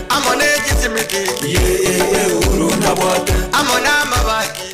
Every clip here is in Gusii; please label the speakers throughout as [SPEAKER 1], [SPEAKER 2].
[SPEAKER 1] Amo ne chisimiti, amo namabati.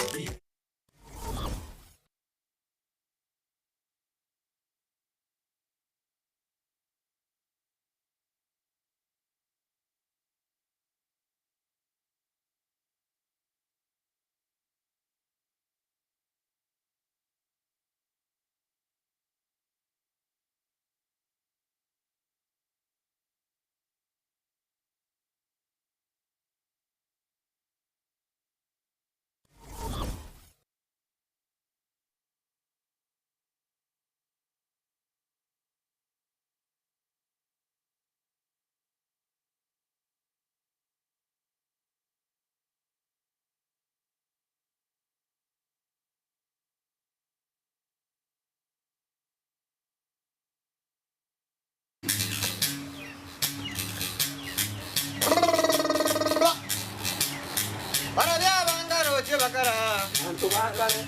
[SPEAKER 1] Barabia abangaroche bakara,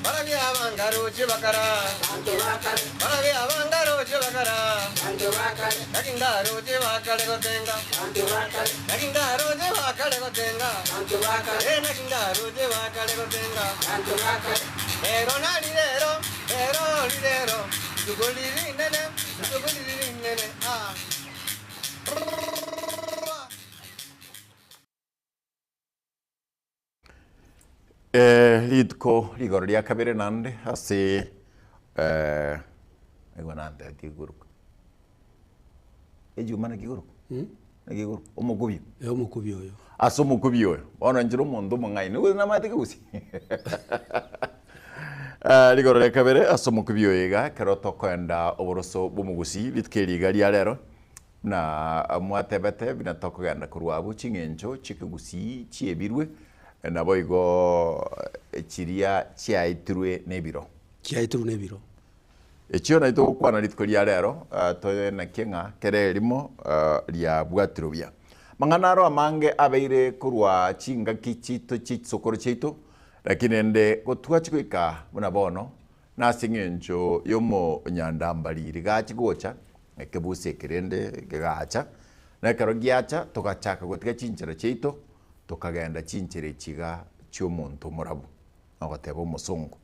[SPEAKER 1] barabia abangaroche bakara, barabia abangaroche bakara, naki ndaroche bakare gotenga, naki ndaroche bakare gotenga, eh, naki ndaroche bakare gotenga. Rero nari rero, rero rirero, rituko riri rinene, rituko riri rinene, ah.
[SPEAKER 2] Eh, rituko rigoro ria kabere naende ase eh, aigwa nantebetie igoro. Ejuma naki igoro? Naki igoro? Omokubio.
[SPEAKER 3] Eh, omokubio oyo.
[SPEAKER 2] Ase omokubio oyo, bono inche omonto omong'aini, nigo namanyete kegusii. Eh, rigoro ria kabere ase omokubio oyo iga, ekero tokoenda oboroso bw'omogusii, rituko eri iga ria rero, Buna mwatebete, buna tokogenda korwa abwo ching'encho chi'ekegusii chiebirwe, naboigo chiria chiaitirwe nebiro.
[SPEAKER 3] Chiaitirwe nebiro.
[SPEAKER 2] Echio naintwe togokwana rituko ria rero, toenekie ng'a kera erimo riabwatirwe buya. Amang'ana aro amange abeire korwa chingaki chiaito chie chisokoro chiaito, lakini rende gotwachia goika buna bono, Nase engencho y'omonyandambari rigachi gocha, ekebusi eke rende kegacha, na ekero giacha togachaka gotiga chinchera chiaito, tokagenda chinchera echi iga chi'omonto omorabu, nogoteba omosongo.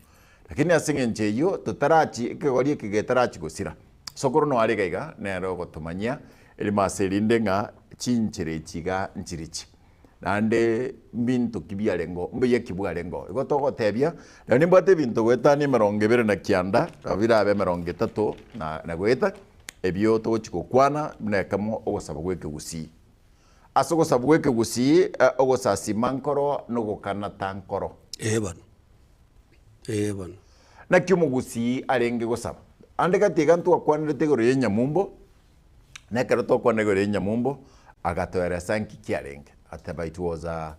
[SPEAKER 2] Lakini ase engencho eyio totarachi ekegori eke getarachi gosira, sokoro noare iga iga nere ogotomanyia erimo ase erinde ng'a chinchera echi iga nchirichi. Naende mbinto ki biarengeo, mbuya ki bwarengeo? Igo togotebia, Rero nimbwate ebinto goetania emerongo ebere na kianda, nabo birabe emerongo etato na na goeta, ebio togochia gokwana buna ekemo ogosaba gw'ekegusii. Ase ogosaba gw'ekegusii, ogosasima nkoro na ogokanata nkoro.
[SPEAKER 3] Ee bono, ee bono.
[SPEAKER 2] Naki omogusii arenge gosaba? Ande gati iga ntwakwanerete igoro y'enyamumbo, Na ekero twakwana igoro y'enyamumbo, agatoeresa nki kiarenge, agateba it was a,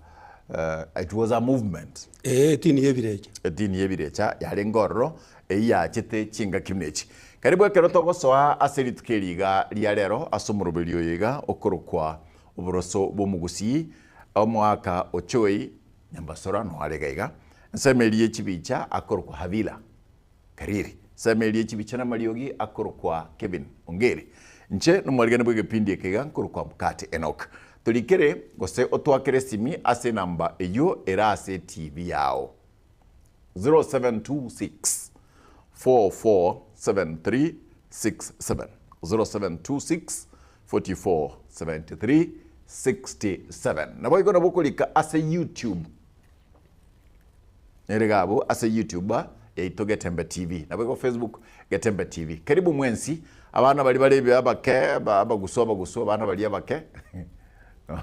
[SPEAKER 2] it was a movement.
[SPEAKER 3] Ee, etini y'ebirecha.
[SPEAKER 2] Etini y'ebirecha yarenge ororo, eyio yachete chingaki buna echi. Karibu ekero togosoa ase rituko eri iga ria rero, ase omoroberi oyo iga okorokwa oboroso bw'omogusii, omoaka Ochoi Nyambasora noare iga iga, ensemo eria ye chibicha akorokwa Havila. Kariri, nsemo eria echibicha namariogi akorokwa Kevin Ongeri. Inche nomwarigani bw'egepindi eke iga nkorokwa Mukate Enock. Torikere gose otwakere esimi ase enamba eyio ere ase etibi yao 0726 4473 67 0726 44 73 67. Naboigo nabo okorika ase YouTube. Nere iga abwo ase YouTube yaito Getembe TV naboigo Facebook Getembe TV. Karibu mwensi abana baria bare ebi abake abagusu abagusu abana baria abake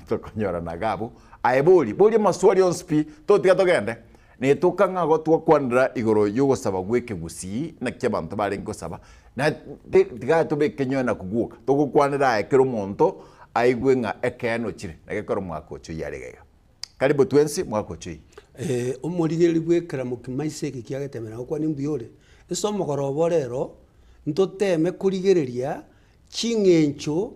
[SPEAKER 2] tokonyorana iga abwo. Aye bori boria amaswali onsi pi totiga togende netoka ng'a igo twakwanera igoro yogosaba gwa ekegusii naki abanto barenge gosaba na tiga tobeke nyowe na kogwoka togokwanera aye kera omonto aigwe ng'a ekeene ochire na gekore omwaka ocho oyio are iga iga. Karibu twensi mwaka ochoii.
[SPEAKER 3] Ee, omorigereria bw'ekeramo kimaiso eke kia Getembe nagokwanie mbuya ore. Ase omogoroba ore ero, ntoteeme korigereria ching'encho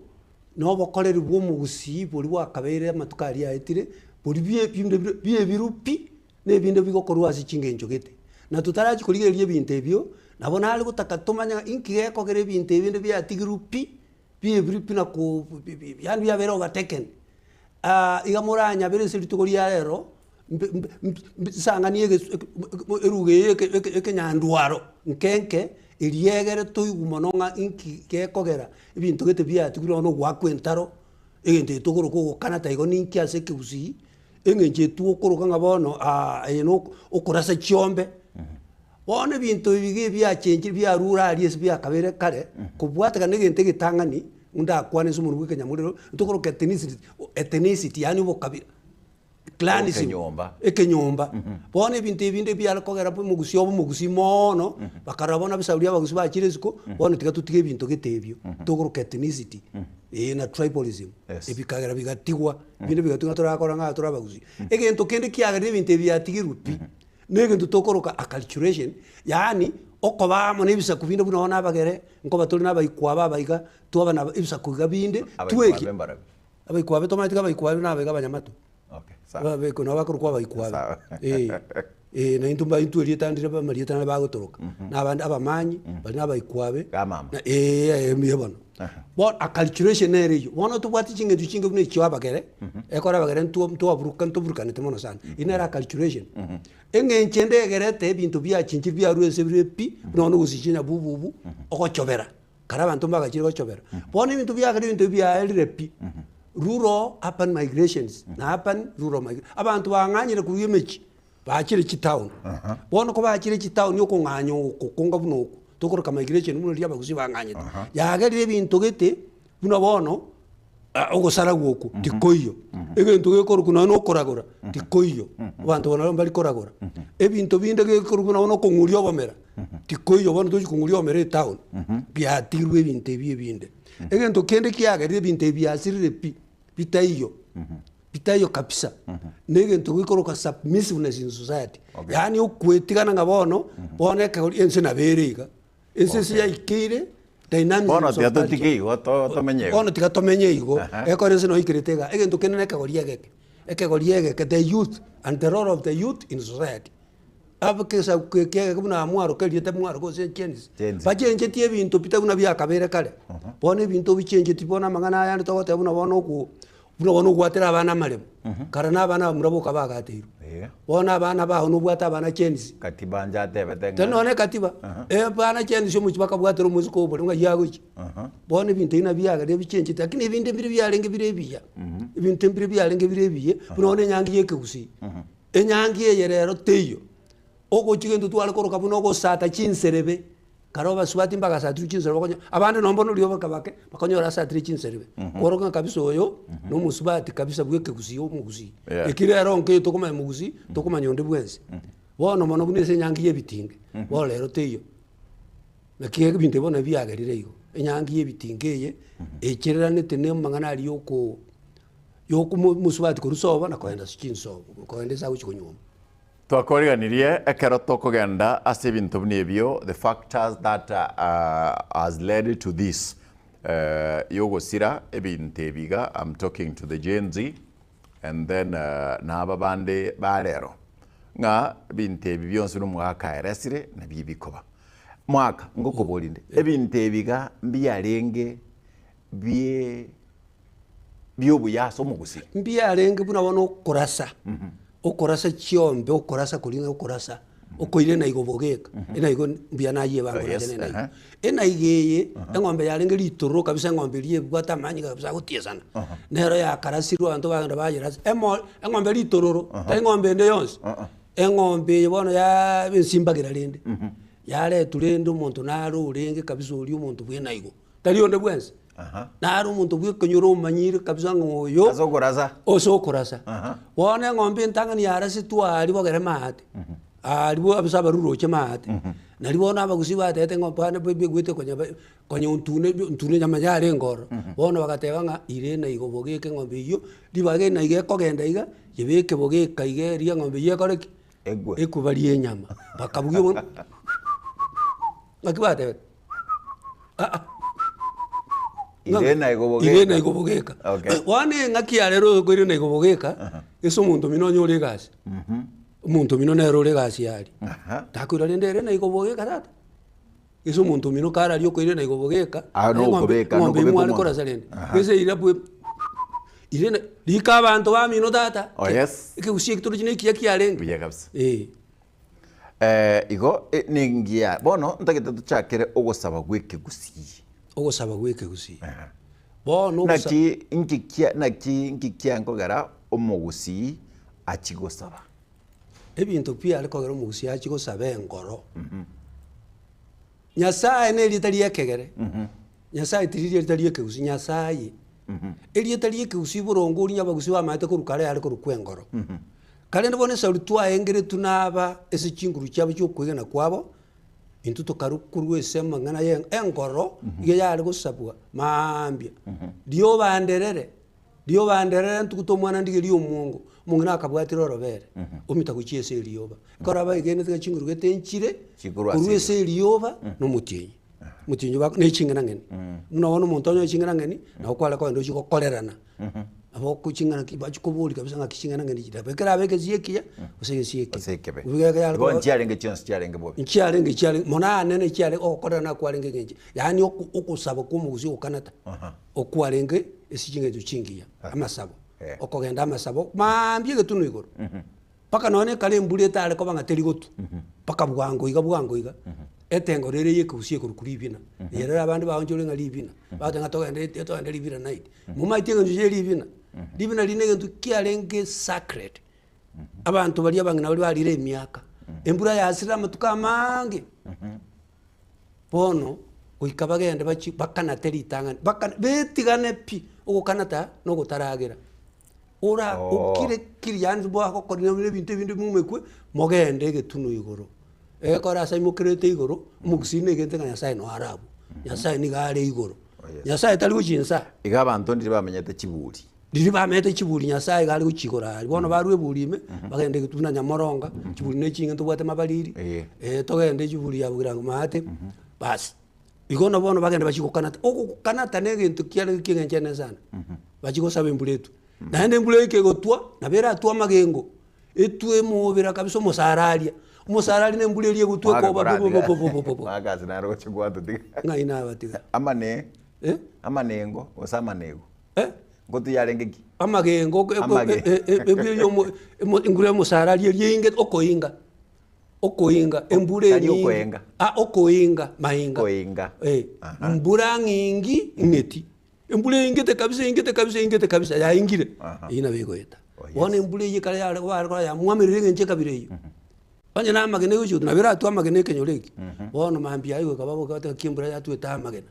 [SPEAKER 3] na obokoreri bw'omogusii boria bwakabeire amatuko aria aetire, boria bie binde biebiru pi, na ebinde bigokorwa ase ching'encho gete. Na totarachia korigereria ebinto ebio, nabo nare gotaka tomanye ng'a inki gekogera ebinto ebinde biatigirwe pi. Biebirwe pi na ko yaani biabeire overtaken. Iga moranyabere ase rituko ria rero, mbe- mbe- mbe nsang'ani egesu eruga eye eke eke ekenyandwaro nke nke, eria egere toigwe mono ng'a inki gekogera ebinto gete biatigwe nonye na ogoakwa entaro, egento eke tokoroka ogokana taigo ninki ase ekegusii, eng'encho etwo okoroka ng'a bono eye na okorasa chiombe. Bono ebinto ebi iga ebiachenchire biarure aria ase biakabeire kare, kobwatekana na egento egetang'ani, ndakwane ase omonwe bwa ekenyamorero, ntokoroka ethnicity ethnicity yaani obokabira, clanism,
[SPEAKER 2] Ekenyomba.
[SPEAKER 3] ekenyomba. Bono ebinto ebi binde biare kogera omogusii obe omogusii moono, bakarora bono abasauri abagusii bachire isiko, bono tiga totige ebinto gete ebio, tokoroka ethnicity, eh na tribalism,
[SPEAKER 2] Yes.
[SPEAKER 3] ebikagera bigatigwa, ebinde bigatigwa torakora ng'a tore abagusii. Egento kende kiagerire ebinto ebi biatigirwe pi, Negento tokoroka acculturation, yaani okoba amo na ebisaku binde buna bono abagere, nkoba tore na abaikwabe aba iga, twaba na ebisaku iga binde,
[SPEAKER 2] Abaikwabe
[SPEAKER 3] tweke.
[SPEAKER 2] mbarabwo?
[SPEAKER 3] Abaikwabe tomanyeti iga abaikwabe na abaiga abanyamato.
[SPEAKER 2] Okay, sawa.
[SPEAKER 3] Abaiko nabo bakorokwa abaikwabe.
[SPEAKER 2] Sawa.
[SPEAKER 3] Eh, eh, na intwe mba intwe erieta ndire amarieta nare bagotoroka. Na abande abamanyi, baria na abaikwabe,
[SPEAKER 2] Gamama.
[SPEAKER 3] na eh, eh, mbuya bono. Bono acculturation nere eyio, bono tobwate ching'encho chinge buna echio abagere, ekero abagere ntwo ntwaburuka ntoburukanete mono sana, eyio nere acculturation. Eng'encho ende egerete ebinto biachinchire biarure ense bire pi, buna bono ogosichia nyabububu, ogochobera, kare abanto mbagachire gochobera. Bono ebinto biagera ebinto ebi biaerire pi, rural urban migrations na urban rural migra abanto bang'anyire korwa emechie. Bachire chitown. Bono kobachire chitown okong'anya oko konga buna oko, tokoroka migration buna riria abagusii bang'anyete. Yagerire ebinto gete buna bono ogosaragwa okwo tikoiyo. Egento gekorokwa nonya na okoragora tikoiyo, abanto bono mbari koragora. Ebinto binde gekorokwa buna bono okong'uria obomera tikoiyo bono tochi kong'uria obomera etown, biatigirwe ebinto ebi ebinde. Egento kende kiagerire ebinto ebi biasirire pi, bitaiyo. Bitaiyo kabisa, na egento gekoroka submissiveness in society,
[SPEAKER 2] Okay.
[SPEAKER 3] yaani okwetigana ng'a bono, bono ekegori ense nabo ere iga, ense ase
[SPEAKER 2] Okay.
[SPEAKER 3] yaikeire dynamics
[SPEAKER 2] Bono
[SPEAKER 3] of
[SPEAKER 2] tiga
[SPEAKER 3] culture.
[SPEAKER 2] totige igo to- tomenye igo.
[SPEAKER 3] Bono tiga tomenye igo,
[SPEAKER 2] Aha.
[SPEAKER 3] ekero ense noikerete iga, egento kende na ekegori egeke, ekegori egeke the youth and the role of the youth in society. Abakesaku eke egeke buna mwaroka erieta mwaroka gose Gen Z,
[SPEAKER 2] Gen Z.
[SPEAKER 3] bachenchetie ebinto pi tari buna biakabeire kare. Bono ebinto bichenchetie bono amang'ana aya ande togoteba buna bono oko buna bono ogwatera abana amaremo, kare na abana abamura boka bagateirwe.
[SPEAKER 2] Eeh.
[SPEAKER 3] Bono abana bao nobwate abana Gen Z.
[SPEAKER 2] Katiba inche atebete ng'a.
[SPEAKER 3] Tari nonye katiba, abana Gen Z omochie bakabwatera omosike oboremo ng'a ayio agochia. Bono ebinto ebi nabio biagerire bichenchete lakini ebinde mbire biarenge bire ebiya, ebinto mbire biarenge bire ebiya, buna bono enyangi ya ekegusii. Enyangi eye rero teiyo, ogochia gento tware koroka buna ogosata chinserebe, kare abasubati mbagasatirwe chinserebe bakonya abande nonye bono riroba bake bakonyora asatire chinserebe, kworoka ng'a kabisa oyo na omosubati kabisa bwa ekegusii omogusii.
[SPEAKER 2] Yeah.
[SPEAKER 3] Eki rero nkeiyo tokomanya mogusii, tokomanya onde bwensi. Bono mono buna ase enyangi ya ebitinge, bono rero teiyo. Naki ebinto ebi bono biagerire igo, enyangi ya ebitinge eye, echereranete na amang'ana aria ya okoo. Y'okomosubati korwa sobo na kogenda ase chinsobo, kogenda ase agochia konyuoma.
[SPEAKER 2] Twakoriganirie ekero tokogenda ase ebinto buna ebio, the factors that has led to this yogosira ebinto ebi iga, I'm talking to the Gen Z and then na aba bande ba rero, ng'a ebinto ebi bionsi buna omogaka aeresire nabio bikoba. Mwaka ngokoboria inde, ebinto ebi iga mbiarenge bie biobuya ase omogusii.
[SPEAKER 3] Mbiarenge buna bono okorasa, okorasa chiombe, okorasa koria ng'a okorasa, okoira enaigo bogeka, enaigo mbuya naye ebango
[SPEAKER 2] Oh, yes,
[SPEAKER 3] naende enaigo.
[SPEAKER 2] aha.
[SPEAKER 3] Enaigo eye, eng'ombe yarenge ritororo kabisa eng'ombe eria ebwate amanyinga kabisa agotiesana, nero yakarasirwe abanto bagenda bayerasa, emo eng'ombe ritororo, tari ng'ombe ende yonsi, eng'ombe eye bono yaaa ensimbagera rende, yaretwa rende omonto nare orenge kabisa oria omonto bwa enaigo, tari onde bwensi. Nare omonto bw'ekenyoro omanyire kabisa ng'a oyo
[SPEAKER 2] Ase okorasa.
[SPEAKER 3] ase okorasa. Bono eng'ombe entang'ani yarasetwe aria bogere maate, aria bo ase abarure roche maate, naria bono abagusii batebete ng'a bande begwete konya ba konya ontune ontune nyama yarenge ororo. Bono bagateba ng'a ira enaigo bogeka eng'ombe eywo, ribaga enaigo ekogenda iga, yebeke bogeka iga eria eng'ombe eywo ekore ki?
[SPEAKER 2] Ekwe.
[SPEAKER 3] Ekwe barie enyama. Bakabugia omonwe ng'aki batebete?
[SPEAKER 2] Irena igo bogeka.
[SPEAKER 3] Irena igo bogeka.
[SPEAKER 2] Okay.
[SPEAKER 3] Bono eng'aki ya rero okoirena igo bogeka, ase omonto omino onye ore egasi. Omonto omino nere ore egasi yaria.
[SPEAKER 2] Aha.
[SPEAKER 3] Takoira rende ere na igo bogeka tata. Gese omonto omino kararia okoirana igo bogeka,
[SPEAKER 2] Ah,
[SPEAKER 3] eng'ombe
[SPEAKER 2] nokobeka,
[SPEAKER 3] eng'ombe
[SPEAKER 2] nokobeka
[SPEAKER 3] eywo mware
[SPEAKER 2] omonto.
[SPEAKER 3] korasa rende.
[SPEAKER 2] Aha.
[SPEAKER 3] Gese eira bwe irena rika abanto bamino tata,
[SPEAKER 2] Oh, yes.
[SPEAKER 3] ekegusii eki torochi na ekiya kiarenge.
[SPEAKER 2] Buya kabisa.
[SPEAKER 3] Eh.
[SPEAKER 2] Eh, igo eh, nengiya bono ntagete tochakere ogosaba gwa ekegusii.
[SPEAKER 3] Ogosaba gwa ekegusii. Bono ogosa
[SPEAKER 2] Naki inki kia naki inki kiankogera omogusii achie gosaba?
[SPEAKER 3] Ebinto biare kogera omogusii achie gosaba engoro. Nyasaye na erieta ria ekegere, Nyasaye tiriri erieta ria ekegusii, Nyasaye. Erieta ria ekegusii boronge oria abagusii bamaete korwa kare yare korokwa engoro. Karende bono esauri twaengeretwe naba ase chinguru chiabo chia okwegena kwabo, intwe tokarwa korwa ase amang'ana ya engoro, iga yare gosabwa maambia, rioba nderere. Rioba nderere ntugute omwana ndigerie omwongo, omong'ina akabwatire orobere, omita gochia ase erioba. Ekero abaegenete ng'a chinguru gete nchire,
[SPEAKER 2] Chikorwa ase
[SPEAKER 3] korwa ase erioba na omotienyi. Omotienyi bako ne ching'enang'eni. Buna bono omonto onyore ching'enang'eni, nabo kware kogenda ochie gokorerana. Nabo oko ching'ana ki bachia koboria kabisa ng'aki ching'enang'eni chiria. Nabo ekerabe egesio ekiya, gose egesio ekebe.
[SPEAKER 2] Gose ekebe.
[SPEAKER 3] Igo ekero yare
[SPEAKER 2] Igo
[SPEAKER 3] koba
[SPEAKER 2] nchiarenge chionsi chiarenge bobe.
[SPEAKER 3] nchiarenge chiare mono anene chiare ogokorerana kwarenge eng'encho, yaani oko okosaba kwa omogusii ogokanata. Okwarenge ase ching'encho chingiya, amasabo, okogenda amasabo maambia egetunwa igoro, mpaka nonya ekare embura etare koba ng'a teri gotwa, mpaka bwango iga bwango iga, etengo rere ya ekegusii ekorokwa ribina, eye rero abande baonchorire ng'a ribina, bagoteba ng'a togende togende ribina night. Momaeti eng'encho ya ribina? Ribina riria na egento kiarenge sacred, abanto baria abang'ina baria barire emiaka, embura yasirire amatuko amaange. Bono goika bagende bachie bakanate ritang'ani, bakana betigane pi, ogokanata na ogotaragera. Ora
[SPEAKER 2] Oo.
[SPEAKER 3] okire kiri yaani bwagokorire buna ebinto ebinde mumekwe, mogende egetunwa igoro. Ekero ase aimokererete igoro, omogusii na egento ng'a Nyasaye noyo are abwo, Nyasaye nigo are igoro.
[SPEAKER 2] Oh, yes.
[SPEAKER 3] Nyasaye tari gochia inse.
[SPEAKER 2] Iga abanto ndiri bamenyete chiburi.
[SPEAKER 3] Riria bamenyete chiburi Nyasaye iga are gochigora aria. Bono barwa eburi ime, bagende egetu buna Nyamoronga, chiburi ne ching'eni tobwate mabariri,
[SPEAKER 2] Eh.
[SPEAKER 3] togende chiburi ya Bogirango maate, basi. Igo na bono bagende bachie gokanata, ogokanata na egento kiarenge kia eng'encho enene sana, bachie gosaba embura etwe. Naende embura eke egotwa, nabo eratwe amagengo, etwe emobera kabisa omosararia, omosararia na embura eria egotwa
[SPEAKER 2] Mwaka
[SPEAKER 3] ekoba
[SPEAKER 2] koratiga.
[SPEAKER 3] bobobobobobo.
[SPEAKER 2] Mwaka ase naro gochia gwatotiga.
[SPEAKER 3] Ng'ai nabatiga?
[SPEAKER 2] Amane,
[SPEAKER 3] Eh?
[SPEAKER 2] amanengo gose amanego.
[SPEAKER 3] Eh?
[SPEAKER 2] Ngotu yarenge ki?
[SPEAKER 3] Amagengo ok-
[SPEAKER 2] Amage.
[SPEAKER 3] e- e- embura eria omo- emo- embura y'omosarari eria einge okoinga, okoinga embura
[SPEAKER 2] Tari
[SPEAKER 3] enyinge
[SPEAKER 2] okoenga.
[SPEAKER 3] ah okoinga mainga.
[SPEAKER 2] Koinga.
[SPEAKER 3] Eh,
[SPEAKER 2] Aha.
[SPEAKER 3] mbura ng'ingi ng'eti, embura eingete kabisa eingete kabisa eingete kabisa yaingire,
[SPEAKER 2] Aha.
[SPEAKER 3] eyio nabo egoeta.
[SPEAKER 2] Oh, yes.
[SPEAKER 3] Bono embura eyio ekare yare bare korora yamwamerire eng'encho ekabira eyio. Onye na amagena egochi gotwa nabo eratwe amagena ekenyoro eke, bono mambia aye goika baboke batebe ng'aki embura yatwete amagena.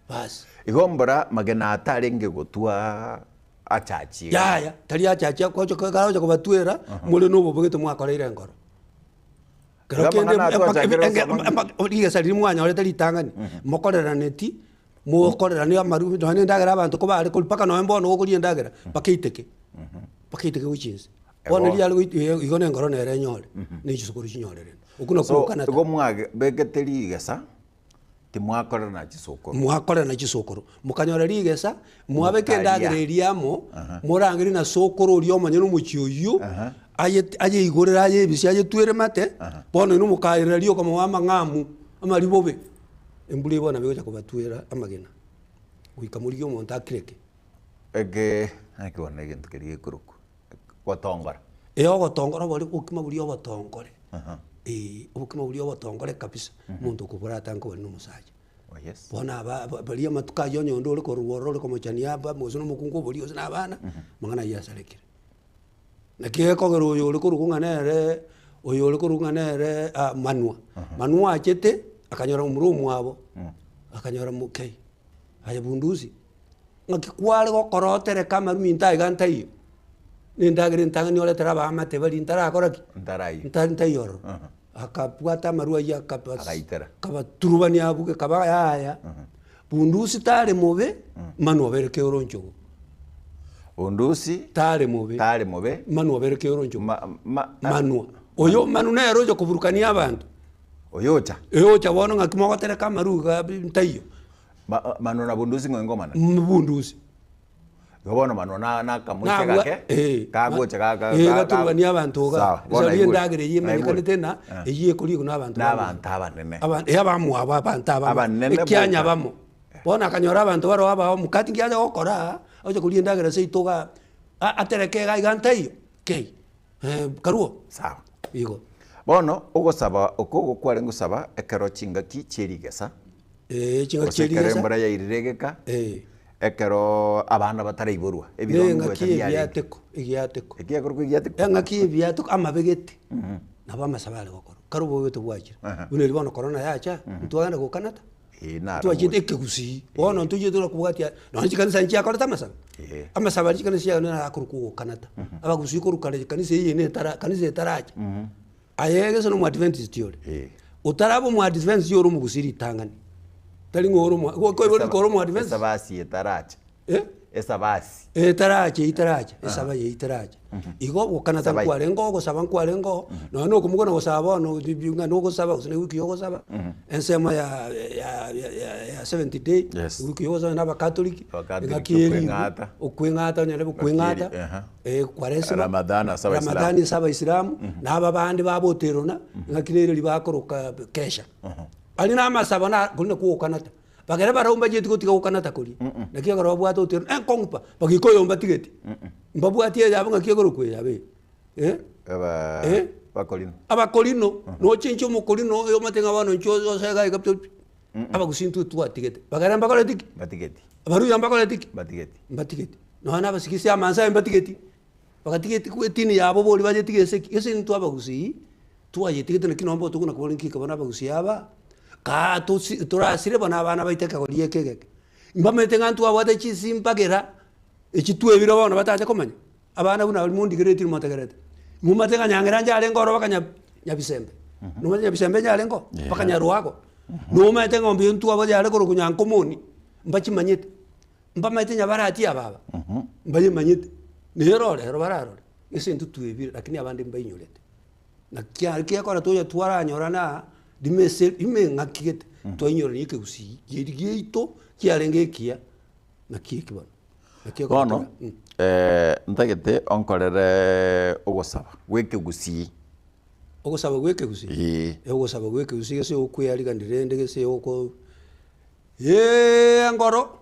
[SPEAKER 3] Basi.
[SPEAKER 2] Igo mbora magena atarenge gotwa achachi iga.
[SPEAKER 3] Yaya, tari achachi akocha karagocha kobatwera, more na obobe gete mwakoreire enkoro. Kero
[SPEAKER 2] Iga
[SPEAKER 3] kende
[SPEAKER 2] amang'ana
[SPEAKER 3] mpaka
[SPEAKER 2] atwachakire
[SPEAKER 3] enge-
[SPEAKER 2] gosoma.
[SPEAKER 3] mpaka rigesa riria mwanyorete ritang'ani, mokoreraneti, mokorerani amaru nonya na endagera abanto kobare koria mpaka nonya bono gokoria endagera, mpaka eiteke, mpaka eiteke gochia inse. Bono
[SPEAKER 2] Ego.
[SPEAKER 3] riria are goit igo na enkoro nere enyore, na chisukuru chinyorerane. Okwo nakwo
[SPEAKER 2] So,
[SPEAKER 3] okanata.
[SPEAKER 2] igo mwabegete rigesa Timwakorerana chisokoro.
[SPEAKER 3] Mwakorerana chisokoro, mokanyora rigesa, mwabeka
[SPEAKER 2] Mokaria.
[SPEAKER 3] endagera eria amo, morangerie na sokoro oria omonyene omochie oyio, aye ayeigorere ayebise ayetwere mate, bono inwe mokaerera rioka mobe amang'amu, amaribobe. Embura eye bono nabo egocha kobatwera amagena, goika morigie omonto akireke.
[SPEAKER 2] Eke naki bono egento keria gekorokwa, gotongora.
[SPEAKER 3] Ee ogotongora obori obokima boria obotongore. Eeh obokima boria obotongore kabisa, omonto okobora atange kobori na omosacha.
[SPEAKER 2] Oh yes.
[SPEAKER 3] Bono aba aba baria amatuko aywo onye onde ore korwa ororo ore komochania aba gose na omokungu oboria gose na abana, amang'ana aywo asarekire. Naki gekogera oyo ore korokwa ng'a nere, oyo ore korokwa ng'a nere manwa, manwa achete, akanyora momura omwabo, akanyora mokei, aye bundusi, ng'aki kware gokora otereke amaru minto aiga ntaiyo, na endagera entang'ani oretere abaamate baria ntarakora ki?
[SPEAKER 2] Ntaraiyo.
[SPEAKER 3] Nta ntaiyo ororo. Akabwata amarwa aywo akabas
[SPEAKER 2] Agaitera.
[SPEAKER 3] akabaturubania abwo gekaba yaya, bundusi tare mobe, manu obere keoro nchogu.
[SPEAKER 2] Bundusi
[SPEAKER 3] Tare mobe.
[SPEAKER 2] tare mobe.
[SPEAKER 3] Manu obere keoro nchogu.
[SPEAKER 2] Ma, ma,
[SPEAKER 3] Manwa. Oyo manu nere ocha koburukania abanto.
[SPEAKER 2] Oyocha.
[SPEAKER 3] Oyocha bono ng'aki mogotereka amaru iga ntaiyo.
[SPEAKER 2] Manwa na bundusi ng'o engomana?
[SPEAKER 3] Bundusi.
[SPEAKER 2] Igo bono manwa na nakamoisia
[SPEAKER 3] Nabwa
[SPEAKER 2] gake
[SPEAKER 3] eh,
[SPEAKER 2] kagocha ga ga
[SPEAKER 3] eh,
[SPEAKER 2] ga- ga-
[SPEAKER 3] gaturubania abanto iga.
[SPEAKER 2] Sawa, bono
[SPEAKER 3] Ase
[SPEAKER 2] naigure.
[SPEAKER 3] endagera eyio emanyekanete
[SPEAKER 2] Naigure.
[SPEAKER 3] na eyio ekoriegwa na abanto
[SPEAKER 2] Na
[SPEAKER 3] bamwabo.
[SPEAKER 2] abanto abanene.
[SPEAKER 3] Aba eh abamwabo abanto abamo.
[SPEAKER 2] Abanene
[SPEAKER 3] Ekianya
[SPEAKER 2] boka.
[SPEAKER 3] bamo. Bono akanyora abanto baroo abao mokati nki acha gokora aa, oche koria endagera seito igaa, a atereke iga iga ntaiyo, kei, karwo.
[SPEAKER 2] Sawa.
[SPEAKER 3] Igo.
[SPEAKER 2] Bono ogosaba oko ogo kwarenge gosaba ekero chingaki chie rigesa,
[SPEAKER 3] Eeh chingaki
[SPEAKER 2] gose
[SPEAKER 3] chie
[SPEAKER 2] ekero
[SPEAKER 3] rigesa.
[SPEAKER 2] embura yairire egeka,
[SPEAKER 3] Eeh.
[SPEAKER 2] ekero abana bataraiborwa,
[SPEAKER 3] Ne
[SPEAKER 2] ebirongo
[SPEAKER 3] engaki
[SPEAKER 2] goeta
[SPEAKER 3] ya
[SPEAKER 2] biarenge.
[SPEAKER 3] ebiateko, egiateko.
[SPEAKER 2] Ekiakorokwa egiateko?
[SPEAKER 3] Engaki ya ebiateko amabegete, nabo amasabo are gokorwa, kare obogete bwachire. Buna erio bono korona yacha, ntwagenda gokanata.
[SPEAKER 2] Ee, naro
[SPEAKER 3] Twachete
[SPEAKER 2] moche.
[SPEAKER 3] ekegusii, bono ntochiete ore kobwatia nonya chikanisa nchiakorete amasabo,
[SPEAKER 2] Ee.
[SPEAKER 3] amasabo aria chikanisa chiaye naro akorokwa ogokanata. Abagusii korwa kare ekanisa eye ene etara kanisa etaracha, aye gese na omoadventist ore,
[SPEAKER 2] Ee.
[SPEAKER 3] otaraba omoadventist ore omogusii ritang'ani, tari ng'a ore omo koiborwa riko ore omoadventist.
[SPEAKER 2] Esabasi etaracha.
[SPEAKER 3] Eh?
[SPEAKER 2] Esabasi.
[SPEAKER 3] Etaracha etaracha, esaba eye etaracha. Igo ogokanata
[SPEAKER 2] Esabai.
[SPEAKER 3] nkwarenge ogosaba nkwarenge oo, nonya na okomokwana gosaba bono ng'a nogosaba gose na ewiki ya ogosaba, ensemo ya ya ya ya seventh day,
[SPEAKER 2] Yes.
[SPEAKER 3] ewiki ya ogosaba na abakatoliki,
[SPEAKER 2] Abakatoliki
[SPEAKER 3] engaki ya eribu,
[SPEAKER 2] okweng'ata.
[SPEAKER 3] okweng'ata onyore okweng'ata,
[SPEAKER 2] Engaki ya eri- aha.
[SPEAKER 3] kwaresima,
[SPEAKER 2] Ramadhan ase abaisilamu.
[SPEAKER 3] Ramadhani ase abaisilamu, na aba bande baboterona, engaki nere riria bakoroka kesha. Aria na amasabo na korende kwogokanata. Bagere barabwo mbachieti gotiga gokanata koria, naki ekero babwate otieno enkong'u pa, bagaika oyo mbatigeti, mbabwati eyabo ng'aki ekorokwa eyabo eye eh,
[SPEAKER 2] Aba
[SPEAKER 3] Eh?
[SPEAKER 2] bakorino.
[SPEAKER 3] abakorino, nochenche omokorino oyo omanyete ng'a bono inche ose iga iga pi abagusii intwe twatigete, bagere mbakoreti ki?
[SPEAKER 2] Mbatigeti.
[SPEAKER 3] Abaruya mbakoreti ki?
[SPEAKER 2] Mbatigeti.
[SPEAKER 3] Mbatigeti. Nonya na abasigisi amansae mbatigeti, bagatigeti etini yabo boria bayetige ase ki? Ase intwe abagusii. Twayetigete naki nomba otokona kobora nki bono abagusii aba, kaa tosi torasire bono abana baito ekegori eke egeke. Mbamaete ng'a ntwabwate chisimbagera, echi twebire bono batache komanya, abana buna baria mondigeretie motegerete. Momanyete ng'a Nyang'era njarenge ororo mpaka nya Nyabisembe, nomanyete Nyabisembe njarenge oo? Mpaka Nyarwago. Nomanyete eng'ombe eywo ntwabwate yare korokwa Nyankomoni, mbachimanyete. Mbamaete nyabarati aba aba, mbayemanyete, nere ore ero bararore, ase intwe twebire lakini abande mbainyorete. Naki aria gekora tonya twaranyorana aa, rimo ase rimo eng'aki gete, twainyorania ekegusii keria giaito kiarenge ekiya, naki eki bono. Naki ekora
[SPEAKER 2] Bono,
[SPEAKER 3] tora
[SPEAKER 2] ntagete onkorere ogosaba gwa ekegusii.
[SPEAKER 3] Ogosaba gwa ekegusii?
[SPEAKER 2] Eeh.
[SPEAKER 3] Ogosaba gwa ekegusii gese okwearigani rende gese oko eeh engoro,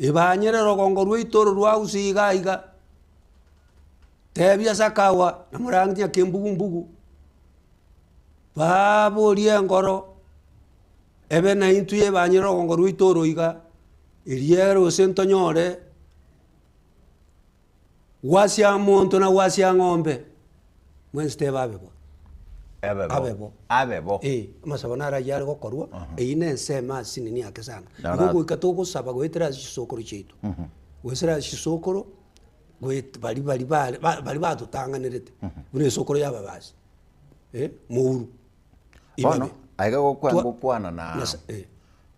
[SPEAKER 3] ebanyere rogongo rwaito oro rwa gusii iga iga. Tebia Sakawa na morangi ng'a kembugu-mbugu, baborie engoro, ebe naintwe ebanyire rogongo rwaito oro iga, erio ere gose ntonyore gwasia monto na gwasia ng'ombe, mwensi teba abe bo.
[SPEAKER 2] Abe bo.
[SPEAKER 3] Abe bo.
[SPEAKER 2] Abe bo.
[SPEAKER 3] Eh, amasabo naro ayio are gokorwa, eyio na ensemo ase nini ake sana.
[SPEAKER 2] Naro
[SPEAKER 3] Igo goika togosaba goetera ase chisokoro chiaito, goetera ase chisokoro. goet baria baria bare ba baria batotang'anerete, buna esokoro y'ababasi, eh, mouru,
[SPEAKER 2] Bono,
[SPEAKER 3] ibabe.
[SPEAKER 2] aiga gokwa
[SPEAKER 3] Twa-
[SPEAKER 2] ngokwana na
[SPEAKER 3] Nasa- eh,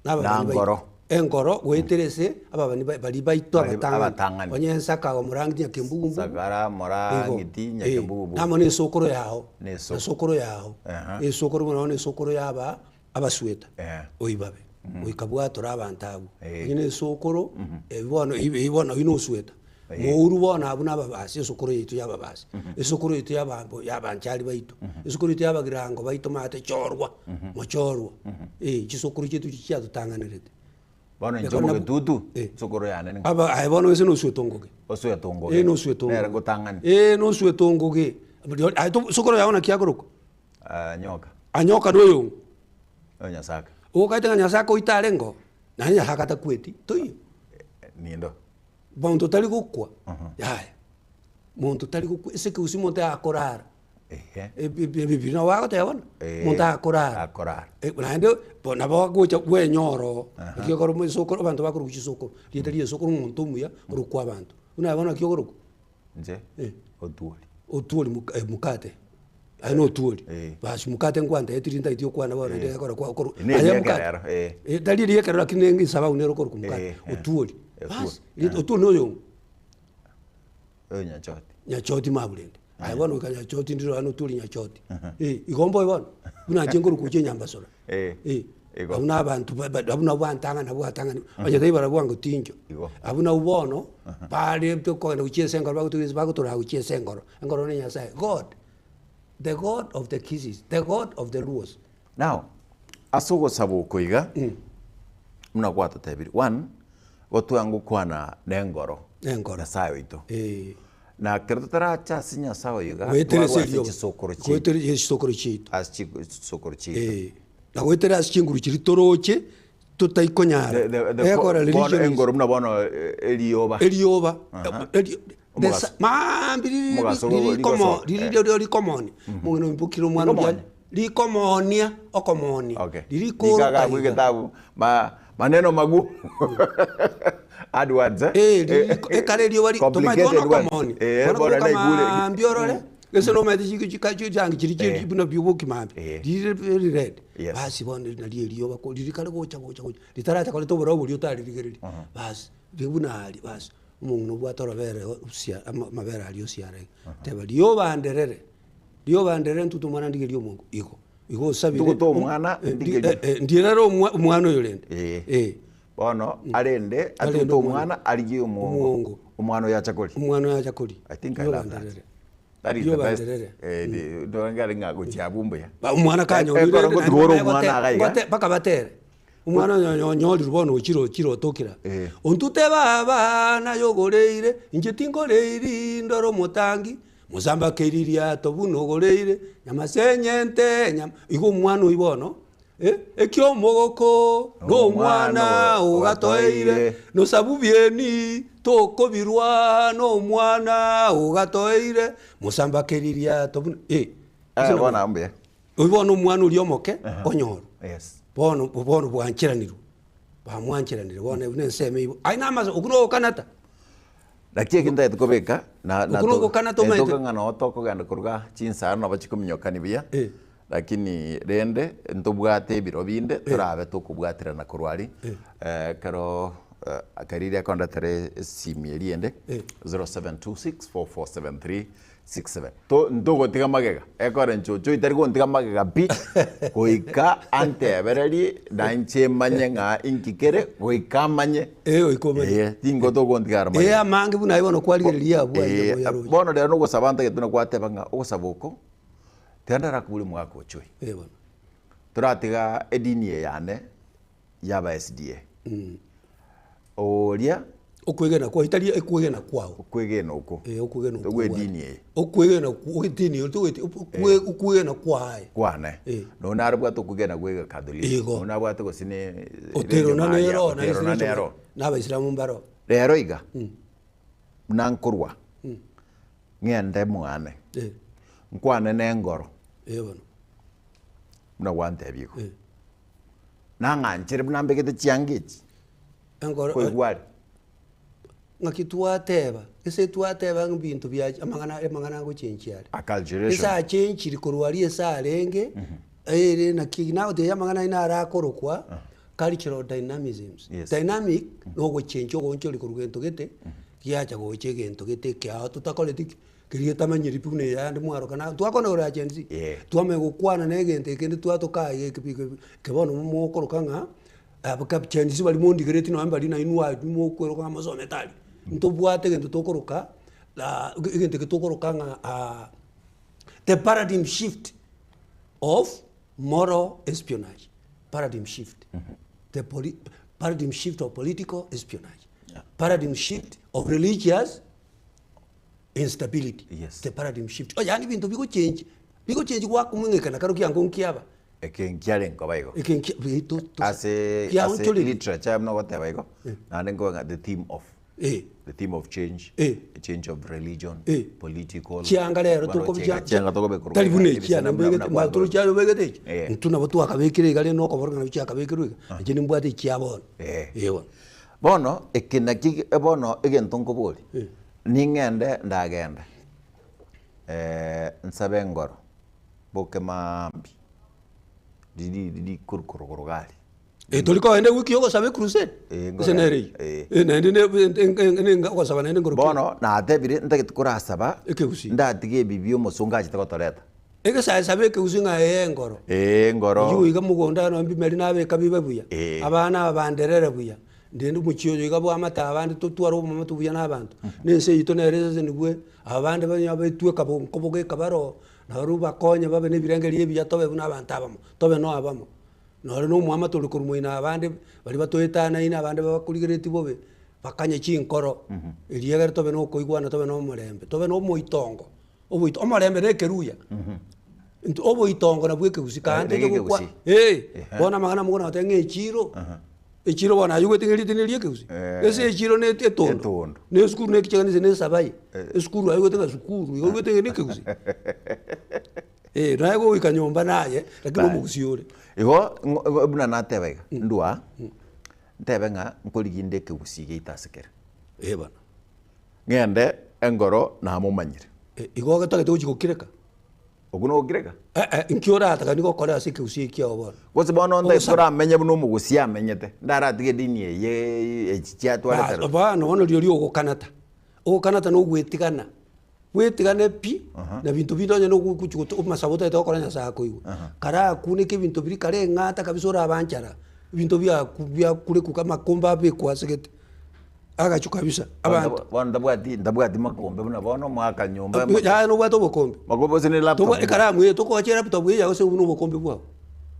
[SPEAKER 3] nababani
[SPEAKER 2] na ngoro.
[SPEAKER 3] baito. Engoro goetera ase ababani ba- baria baito
[SPEAKER 2] Baria
[SPEAKER 3] abatang'ani.
[SPEAKER 2] abatang'ani.
[SPEAKER 3] Onye ensaka omorangi nyakembugu-mbugu.
[SPEAKER 2] Sakara, Moraa,
[SPEAKER 3] Igo,
[SPEAKER 2] Ng'iti,
[SPEAKER 3] eh,
[SPEAKER 2] Nyakembugu-mbugu.
[SPEAKER 3] namo na esokoro yao,
[SPEAKER 2] Na esokoro.
[SPEAKER 3] esokoro yao,
[SPEAKER 2] Aha.
[SPEAKER 3] esokoro buna bono esokoro yaba abasweta,
[SPEAKER 2] Eh.
[SPEAKER 3] oibabe, goika bwatore abanto abwo.
[SPEAKER 2] Eh.
[SPEAKER 3] Onye na esokoro, ebi bono ebi ebi bono oyio na osweta. Mouru bono abwo na ababasi, esokoro yaito ya ababasi, esokoro yaito ya abambo ya abanchari baito, esokoro yaito ya abagirango baito maate chorwa, mochorwa, eh, chisokoro chiaito echi chiatotang'anerete.
[SPEAKER 2] Bono inche
[SPEAKER 3] Ekero nabo-
[SPEAKER 2] omogetutu,
[SPEAKER 3] Eh.
[SPEAKER 2] esokoro yane ning'o?
[SPEAKER 3] Aba aye bono gose noswete ongoge.
[SPEAKER 2] Oswete ongoge.
[SPEAKER 3] Eh, noswete ongoge.
[SPEAKER 2] Nere ngotang'ani.
[SPEAKER 3] Eh, noswete ongoge. Aye to sokoro yago naki akorokwa?
[SPEAKER 2] Anyoka.
[SPEAKER 3] Anyoka noyong'o.
[SPEAKER 2] Oyo Nyasaka.
[SPEAKER 3] Ogokaete ng'a Nyasaka oito arengeo, naende Nyasaka takweti, toiyo.
[SPEAKER 2] Nindo.
[SPEAKER 3] Monto tari gokwa, yaya, monto tari gokwa ase ekegusii monto akorara.
[SPEAKER 2] Ehe.
[SPEAKER 3] Ebibiria nabo bagoteba bono,
[SPEAKER 2] Eh,
[SPEAKER 3] monto akorara.
[SPEAKER 2] akorara.
[SPEAKER 3] Naende bo nabo agocha bwenyora oo, naki ekero esokoro abanto bakorokwa chisokoro, rieta ria esokoro omonto omuya orokwa abanto. Buna aye bono naki okorokwa?
[SPEAKER 2] Inche,
[SPEAKER 3] Eh.
[SPEAKER 2] Otuori.
[SPEAKER 3] Otuori moka mokate, aye na Otuori,
[SPEAKER 2] Eh.
[SPEAKER 3] basi mokate nkwantebetie rinde ntaeti okwana bono naende ekero kwa okorwa
[SPEAKER 2] Ene
[SPEAKER 3] aye
[SPEAKER 2] eria
[SPEAKER 3] mokate.
[SPEAKER 2] ekerero, eh.
[SPEAKER 3] Eh, tari eria ekerero lakini nenge esababu nere okorokwa mokate,
[SPEAKER 2] Eh, eh.
[SPEAKER 3] Otuori.
[SPEAKER 2] Otuori,
[SPEAKER 3] Basi, rieta Otuori na oyong'o?
[SPEAKER 2] Oyo Nyachoti.
[SPEAKER 3] Nyachoti maburende. Aye bono goika Nyachoti ndire ororo Otuori Nyachoti. Eh, igo mbobe bono, buna inche nkorokwa gochia Enyambasora.
[SPEAKER 2] Eh.
[SPEAKER 3] Eh.
[SPEAKER 2] Igo.
[SPEAKER 3] Abwo na abanto ba- ba- abwo nabwo bantang'ani nabwo batang'ani, onye tari barabwo bwango tincho.
[SPEAKER 2] Igo.
[SPEAKER 3] Abwo nabwo bono, bare tokogenda gochia ase engoro bagotoira bagotoraa gochia ase engoro, engoro ne Nyasaye, God, the God of the Kisiis, the God of the Luos.
[SPEAKER 2] Now, ase ogosaba oko iga, buna gwatotebirie, one, gotwanga gokwana na engoro,
[SPEAKER 3] Engoro.
[SPEAKER 2] Nyasaye oito.
[SPEAKER 3] Eh.
[SPEAKER 2] Na ekero totarache ase Nyasaye oyo iga,
[SPEAKER 3] Goetera ase
[SPEAKER 2] twarwa ase
[SPEAKER 3] erioba.
[SPEAKER 2] chisokoro chiaito.
[SPEAKER 3] Goetera chisokoro chiaito.
[SPEAKER 2] Ase chisokoro chiaito.
[SPEAKER 3] Eh. Na goetera ase chinguru chiria toroche, totaikonyara.
[SPEAKER 2] The- the- the-
[SPEAKER 3] Ekora
[SPEAKER 2] bono
[SPEAKER 3] religion is-
[SPEAKER 2] engoro buna bono eh, erioba.
[SPEAKER 3] erioba
[SPEAKER 2] Aha.
[SPEAKER 3] Erio- the
[SPEAKER 2] Omogaso.
[SPEAKER 3] sa- maambi riri-
[SPEAKER 2] Omogaso
[SPEAKER 3] riri-
[SPEAKER 2] gogo-
[SPEAKER 3] rikomo-
[SPEAKER 2] rigosoka.
[SPEAKER 3] riri
[SPEAKER 2] Eh.
[SPEAKER 3] ririo rikomoni omong'ina oimbokire omwana oria
[SPEAKER 2] Rikomoni?
[SPEAKER 3] rikomonia okomonia
[SPEAKER 2] Okay.
[SPEAKER 3] riri
[SPEAKER 2] Rikaga
[SPEAKER 3] koroka
[SPEAKER 2] abwo
[SPEAKER 3] iga.
[SPEAKER 2] egetabu ma maneno magumu. Hard words eh?
[SPEAKER 3] Eh, riri riko- ekare erioba ri- tomaete bono
[SPEAKER 2] Complicated words.
[SPEAKER 3] okomonia
[SPEAKER 2] Eh,
[SPEAKER 3] bono
[SPEAKER 2] bono
[SPEAKER 3] koboka
[SPEAKER 2] naigure.
[SPEAKER 3] maambia orore gese nomanyete chiko chika chirangi chiria
[SPEAKER 2] Eh.
[SPEAKER 3] chiri buna bioboki maambia
[SPEAKER 2] Eh.
[SPEAKER 3] rire very red
[SPEAKER 2] Yes.
[SPEAKER 3] basi bono nario erioba ko riri kare gocha gocha gocha ritaracha koreta oborabu boria otaririgereria basi riria buna aria basi omong'ina obwate orobere osia ama amabere aria osiara iga teba rioba nderere rioba nderere ntute omwana ndigerie omongo igo igo osabire
[SPEAKER 2] Ntugute omwana
[SPEAKER 3] eh, ndi-
[SPEAKER 2] ndigerie.
[SPEAKER 3] eh, eh, ndirere omwa omwana oyo rende
[SPEAKER 2] Eh.
[SPEAKER 3] eh.
[SPEAKER 2] Bono arende
[SPEAKER 3] Arende
[SPEAKER 2] atugute
[SPEAKER 3] omwana.
[SPEAKER 2] omwana arigie omongo
[SPEAKER 3] Omongo.
[SPEAKER 2] omwana oyo acha koria.
[SPEAKER 3] Omwana oyo acha koria.
[SPEAKER 2] I think I
[SPEAKER 3] Rioba
[SPEAKER 2] love that.
[SPEAKER 3] nderere.
[SPEAKER 2] That is the
[SPEAKER 3] Rioba
[SPEAKER 2] best.
[SPEAKER 3] nderere.
[SPEAKER 2] Eh, di- ndorenge are ng'a gochia abwo mbuya.
[SPEAKER 3] Ba- Omwana kanyorire
[SPEAKER 2] Ekero
[SPEAKER 3] rende
[SPEAKER 2] ngotugora
[SPEAKER 3] naende
[SPEAKER 2] omwana
[SPEAKER 3] gote-
[SPEAKER 2] iga iga.
[SPEAKER 3] gote- mpaka batere. Omwana oyo onyorire bono ochire ochire otokire.
[SPEAKER 2] Eh.
[SPEAKER 3] Ontute baba nayogoreire, inche tingoreiri ndore omotangi, mosambake ririato buna ogoreire, nyamasenyente nyama igo omwana oyio bono Eh, ekiomogoko nomwana ogatoeire, nosabu bieni tokobirwa nomwana ogatoeire, mosambake ririato buna eh.
[SPEAKER 2] Eh, bono amo mbuya.
[SPEAKER 3] Oyio bono omwana oria omoke onyorwa.
[SPEAKER 2] Yes.
[SPEAKER 3] Bono bono bwancheranirwe, bamwancheranire bono buna ensemo eywo. Aye namasa okwo nogokanata.
[SPEAKER 2] Naki eki ntagete kobeka na na
[SPEAKER 3] Okwo nogokana tomaete.
[SPEAKER 2] etoka ng'a noo tokogenda koruga chinsaa nabo chikominyokani buya
[SPEAKER 3] Eh.
[SPEAKER 2] lakini rende ntobwate ebiro binde torabe tokobwaterana korwa aria ekero ekero riria akondetere esimi eria ende
[SPEAKER 3] Eh.
[SPEAKER 2] 07264473 67. To ntogotiga magega, ekore nchocho itari gontiga magega pi, goika antebererie na inche manye ng'a inki kere, goika amanye.
[SPEAKER 3] Eh, goika omanye.
[SPEAKER 2] Eh, tingo togontiga aro
[SPEAKER 3] Eh,
[SPEAKER 2] magega.
[SPEAKER 3] amange buna aye bono kwarigereria abwo aye
[SPEAKER 2] Eh,
[SPEAKER 3] oyaroche.
[SPEAKER 2] bono rero nogosaba ntagete buna gwateba ng'a ogosaba oko, tiga ndarakobore omogaka ochoe.
[SPEAKER 3] Eh, bono.
[SPEAKER 2] Toratiga edini eye yane yaba SDA. Oria.
[SPEAKER 3] Okwegena kwao, tari ekwegena kwao.
[SPEAKER 2] Okwegena oko.
[SPEAKER 3] Eh, okwegena okwo.
[SPEAKER 2] Togwe edini eye.
[SPEAKER 3] Okwegena okwo, edini eye, togweti, okwe, okwegena kwaye.
[SPEAKER 2] Kwane.
[SPEAKER 3] Eh.
[SPEAKER 2] Nonya narabwate okwegena gwa egekatholiki.
[SPEAKER 3] Igo.
[SPEAKER 2] Nonya nabwate gose ne
[SPEAKER 3] Otero na nero, na
[SPEAKER 2] Otero na nero.
[SPEAKER 3] Na abaisilamu mbaro.
[SPEAKER 2] Rero iga, buna nkorwa, ng'ende mwane,
[SPEAKER 3] Eh.
[SPEAKER 2] nkwane na engoro.
[SPEAKER 3] Eh bono.
[SPEAKER 2] Buna gwantebia igo.
[SPEAKER 3] Eh.
[SPEAKER 2] Nang'anchere buna mbegete chianga echi.
[SPEAKER 3] Engoro
[SPEAKER 2] Koigwa are.
[SPEAKER 3] Ng'aki twateba, ase twateba ng'a ebinto bia amang'ana amang'ana agochenchia are.
[SPEAKER 2] Acculturation.
[SPEAKER 3] Ase achenchiri korwa aria ase arenge, ere naki nagotebia amang'ana ayio naro akorokwa cultural dynamisms.
[SPEAKER 2] Yes.
[SPEAKER 3] Dynamic, na ogochenchia ogoonchoria korwa gento gete, giacha gocha egento gete ekeao totakoreti ki, keria getamanyiri pi buna eyande mwaroka na twakona korwa Gen Z,
[SPEAKER 2] Yeah.
[SPEAKER 3] twamanya gokwana na egento eke kende twatoka iga eke pi eke bono mokoroka ng'a Gen Z baria mondigereti nonye mbaria nainwe aye mokweroka ng'a mosomete aria, ntobwate egento tokoroka egento eke tokoroka ng'a the paradigm shift of moral espionage, paradigm shift, the poli paradigm shift of political espionage, paradigm shift of religious instability,
[SPEAKER 2] Yes.
[SPEAKER 3] the paradigm shift. Yaani ebinto bigochengi, bigochengi gwakomong'ekana karo kiango nkiaba.
[SPEAKER 2] Eke nkiare nkoba igo.
[SPEAKER 3] Eke nkia eh, to- to-
[SPEAKER 2] Ase ase
[SPEAKER 3] kiaonchoreria.
[SPEAKER 2] literature buna ogoteba igo, naende nkoba ng'a the theme of
[SPEAKER 3] Eh.
[SPEAKER 2] the theme of change,
[SPEAKER 3] Eh.
[SPEAKER 2] the change of religion,
[SPEAKER 3] Eh.
[SPEAKER 2] political.
[SPEAKER 3] Chianga rero
[SPEAKER 2] Bono
[SPEAKER 3] tokobi
[SPEAKER 2] chianga- chianga tokobeka
[SPEAKER 3] tari buna
[SPEAKER 2] ebisena
[SPEAKER 3] echiane
[SPEAKER 2] buna-
[SPEAKER 3] mbegete
[SPEAKER 2] buna
[SPEAKER 3] matoro
[SPEAKER 2] kwatoro.
[SPEAKER 3] chiaye obegete echi
[SPEAKER 2] Eh.
[SPEAKER 3] intwe nabo twakabekire iga rende nokoboreka nabo chiakabekerwe iga inche nimbwate echia bono
[SPEAKER 2] Eh.
[SPEAKER 3] eh bono.
[SPEAKER 2] Bono eke naki bono egento nkoboria, ning'ende ndagenda nsabe engoro, mboke maambia, riri riri korwa korwa iga aria.
[SPEAKER 3] Eh, tori kogenda ewiki ya ogosaba ecrusade
[SPEAKER 2] Eh,
[SPEAKER 3] ase nere eyio
[SPEAKER 2] eh.
[SPEAKER 3] Eh, naende ne en- en- en- ogosaba naende nkoro ki?
[SPEAKER 2] Bono natebire ntagete korasaba
[SPEAKER 3] Ekegusii.
[SPEAKER 2] ndatige ebi bia omosongo achete gotoreta.
[SPEAKER 3] Egesae saba ekegusii ng'a ee engoro.
[SPEAKER 2] Ee engoro.
[SPEAKER 3] Oyio iga mogondo aa nonye mbimeri nabeka bibe buya,
[SPEAKER 2] Ee.
[SPEAKER 3] abana aba banderere buya, ndende omochie oyo iga bwamate abande totware obomoto buya na abanto, na ense yaito nere esesenigwe, abande banywe betweka bo nkobogeka baroo, nabarobwo bakonye babe na ebirengererio ebiya tobe buna abanto abamo, tobe no abamo. Nore na omwamate ore korwa moino abande, baria batoetanaine abande babakorigereretie bobe, bakanye chinkoro, erio egere tobe na okoigwana tobe na omorembe, tobe na omoitongo. Oboito, omorembe na ekeruya. Intwe oboitongo nabwo ekegusii
[SPEAKER 2] Eh,
[SPEAKER 3] kante
[SPEAKER 2] nigo
[SPEAKER 3] togokwa
[SPEAKER 2] ekegusii.
[SPEAKER 3] eh,
[SPEAKER 2] Ehe.
[SPEAKER 3] bono amang'ana amang'ana goteba ng'a echiro, echiro bono aye ogwete ng'a erieta neri ekegusii.
[SPEAKER 2] Eh.
[SPEAKER 3] Ase echiro na et- etondo,
[SPEAKER 2] Etondo.
[SPEAKER 3] na esukuru na ekichaganisi na esabaye, esukuru aye ogwete ng'a sukuru, igo ogwete ng'a na ekegusii. Eh, naye goika nyomba naye, lakini
[SPEAKER 2] Naye.
[SPEAKER 3] omogusii ore.
[SPEAKER 2] Igo ng'o- igo buna nateba iga, ndua, ntebe ng'a nkorigia inde ekegusii giaito ase kere.
[SPEAKER 3] Eh bono.
[SPEAKER 2] Ng'ende engoro namomanyire.
[SPEAKER 3] Igo ogetagete gochia gokireka?
[SPEAKER 2] Okwo nogokireka?
[SPEAKER 3] Eh, inki oratagani gokora ase ekegusii eki kiao bono?
[SPEAKER 2] Gose bono ntaete
[SPEAKER 3] Ogosaba.
[SPEAKER 2] toramenye buna omogusii amenyete, ndaratige edini eye echi chiatwaretera.
[SPEAKER 3] Ba- Bono bono rirorio ogokanata, ogokanata na ogwetigana, bwetigane pi, na binto binde onye na ogochi goto amasabo otagete gokora Nyasaye akoigwe. Karakuneke ebinto biria kare eng'ata kabisa orabe nchara, ebinto biaku biakurekwa amakombe abekwe ase gete. Agachwa kabisa abanto.
[SPEAKER 2] Bono ntabwati ntabwati makombe buna bono mwaka nyomba
[SPEAKER 3] Yaya nobwate obokombe.
[SPEAKER 2] Makombe gose ne laptop.
[SPEAKER 3] Tobwa ekaramu eye tokogocha elaptop eye gose buna obokombe bwao.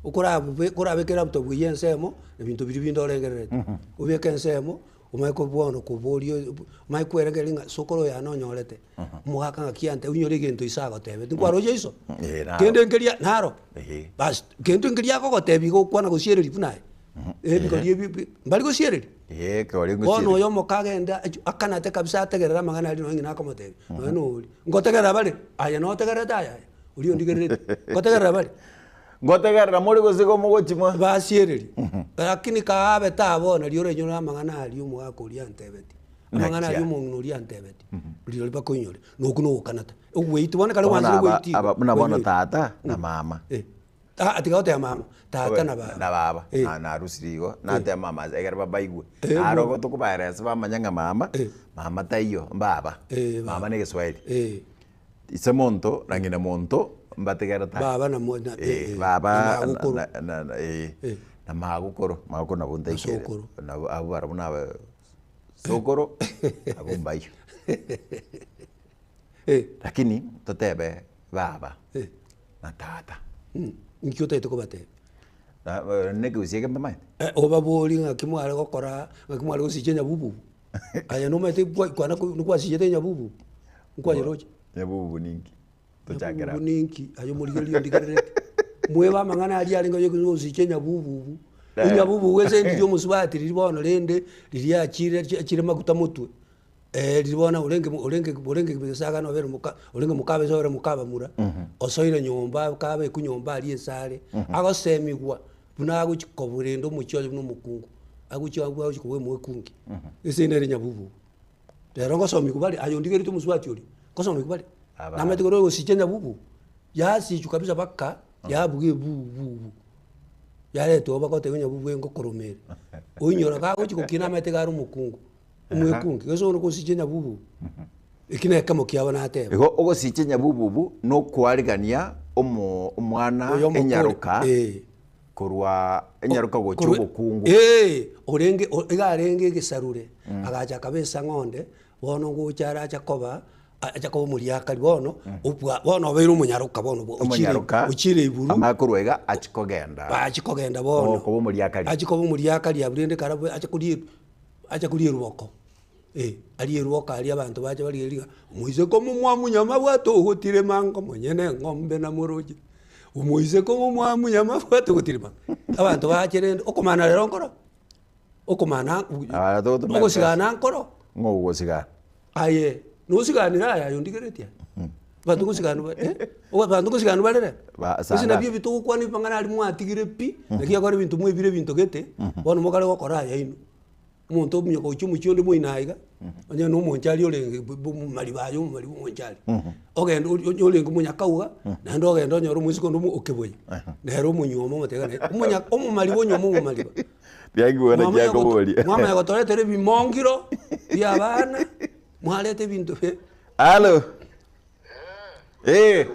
[SPEAKER 3] Okorabe korabeke elaptop eywo ensemo, ebinto biria binde orengerereti. Obeke ensemo, omanye ko bono koboria omanye kwerengereria ng'a sokoro oyo yane onyorete, omogaka ng'aki ante onyore egento iso agotebeti, nkwaroche iso?
[SPEAKER 2] Eh, naro.
[SPEAKER 3] Kende nkeria naro.
[SPEAKER 2] Ehe.
[SPEAKER 3] Bas, kende nkeria akogotebia igo okwana gosiereria buna aye. Ebigori ebi bi mbari gosiereria.
[SPEAKER 2] Ee, ekegori
[SPEAKER 3] Bono
[SPEAKER 2] ngosiereria.
[SPEAKER 3] oyo omoka agende achio akanate kabisa ategerere amang'ana aria nonya ng'ina akomotebia, nonya na oria, ngotegerera bare, aye notegererete aye aye, oria ondigerereti, ngotegerera bare.
[SPEAKER 2] Ngotegerera more gose igo mogochimwa?
[SPEAKER 3] Basiereria, lakini kaabe tabo nario orainyore amang'ana aria omogaka oria antebetie, amang'ana aria
[SPEAKER 2] Nakia.
[SPEAKER 3] omong'ina oria antebetie, rirorio mpaka oinyore, na okwo nogokanata. Ogweiti bono ekero
[SPEAKER 2] Bono
[SPEAKER 3] gwanchire
[SPEAKER 2] aba,
[SPEAKER 3] goitii igo,
[SPEAKER 2] aba, buna bono
[SPEAKER 3] kwainyoire.
[SPEAKER 2] tata na mama.
[SPEAKER 3] Eh. Aa tiga goteba mama, tata na baba.
[SPEAKER 2] Na baba,
[SPEAKER 3] Eh.
[SPEAKER 2] na narusire igo, nateba mama ase egere babaigwe.
[SPEAKER 3] Eh,
[SPEAKER 2] Aro
[SPEAKER 3] bo.
[SPEAKER 2] tokobaeresa bamanye ng'a mama,
[SPEAKER 3] Eh.
[SPEAKER 2] mama taiyo, mbaba.
[SPEAKER 3] Eh, baba.
[SPEAKER 2] Mama na egeswahili.
[SPEAKER 3] Eh.
[SPEAKER 2] Ise monto na ng'ina monto mbategerete aye.
[SPEAKER 3] Baba na mo- na-
[SPEAKER 2] Eh,
[SPEAKER 3] eh, eh,
[SPEAKER 2] baba
[SPEAKER 3] na magokoro.
[SPEAKER 2] na- na- na- eh,
[SPEAKER 3] Eh.
[SPEAKER 2] na magokoro, magokoro nabo ntaikere.
[SPEAKER 3] Sokoro.
[SPEAKER 2] Nabo abwo barabwo naba sokoro, abwo mbaiyo.
[SPEAKER 3] Eh.
[SPEAKER 2] Lakini totebe baba.
[SPEAKER 3] Eh.
[SPEAKER 2] na tata.
[SPEAKER 3] Inki otagete kobatebia?
[SPEAKER 2] Nekegusii eke mbamaete?
[SPEAKER 3] Eh, obaborie ng'aki mware gokora, ng'aki mware gosicha enyabububu. Aye nomanyete kwa kwana ko nkwasichete enyabububu, nkwanyeroche?
[SPEAKER 2] Nyabububu ninki? Tochakere
[SPEAKER 3] Nyabububu
[SPEAKER 2] abwo.
[SPEAKER 3] ninki? Aye omorigereria ondigerereti. Mwebe amang'ana aria arenge oye gosicha enyabububu.
[SPEAKER 2] Eh.
[SPEAKER 3] Enyabububu ase riria omosubati riria bono rende, riria achire achire maguta motwe. Riria bono orenge orenge orenge gesaga nobere moka orenge mokabesa obere mokabamura, osoire nyomba kabekwa nyomba aria esare, agosemigwa buna agochi koborenda omochie oye buna omokungu, agochi abwo agochi koba omoekungi, ase nere nyabububu. Rero ngosomigwa bare, aye ondigereti omosubati oria, ngosomigwa bare,
[SPEAKER 2] Aba-
[SPEAKER 3] namanyete kore ogosicha nyabububu, yasichwa kabisa mpaka yabuga ebububu. Yaretwa bagoteba nyabububu engokoroma ere, oinyora kagochi gokina amaete iga are omokungu. Omwekungi, gose one gosicha enyabububu, eki nekemo kiabo nateba.
[SPEAKER 2] Igo ogosicha enyabububu nokwarigania omo omwana
[SPEAKER 3] Oyo omokori,
[SPEAKER 2] enyaroka
[SPEAKER 3] eh.
[SPEAKER 2] korwa enyaroka gocha
[SPEAKER 3] Korwa-
[SPEAKER 2] obokungu.
[SPEAKER 3] Eh, orenge o- iga arenge egesarure, agacha akaba esang'onde, bono ngocha aracha koba, acha koba omoriakari bono, obwa bono obeire omonyaroka bono bo ochire
[SPEAKER 2] Omonyaroka
[SPEAKER 3] ochire iburu.
[SPEAKER 2] amanye korwa iga achie kogenda
[SPEAKER 3] Achie kogenda bono.
[SPEAKER 2] Oh, koba omoriakari.
[SPEAKER 3] Achie koba omoriakari abwo rende kare abwo ache koria Ache koria erwoko, eh, arie erwoko aria abanto bache barigereria ng'a omoiseke omomwamu nyamabwate ogotire mango monyene eng'ombe namoroche, omoiseke omomwamu nyamabwate ogotire mango. Abanto bache rende okomana rero nkoro, okomana
[SPEAKER 2] Ah, togotomera
[SPEAKER 3] ogosigana nkoro.
[SPEAKER 2] Ng'o ogosigana?
[SPEAKER 3] Aye, nosiganire aye aye ondigeretie aye. Abanto ngosigani bare eh, abanto ngosigani barere.
[SPEAKER 2] Ba-
[SPEAKER 3] Gose
[SPEAKER 2] sana.
[SPEAKER 3] nabio ebi togokwana amang'ana aria mwatigire pi, naki ekero ebinto mwebire ebinto gete, bono mokare gokora aya inwe. Omonto omuya gochia omochie onde moino aiga, onye na omonchari orenge bo- bo omomariba aye omomariba omonchari, ogende ori onye orenge omonyakauga, naende ogende onyore omoiseke onde omo okeboyia, nere omonyuoma omotebia ng'a omonya omomariba onyuoma omomariba.
[SPEAKER 2] Riaigure
[SPEAKER 3] Mwamanya goto-
[SPEAKER 2] riakoboria.
[SPEAKER 3] mwamanya gotoretera ebimongiro bia abana, mwareta ebinto bie.
[SPEAKER 2] Halo. Eh.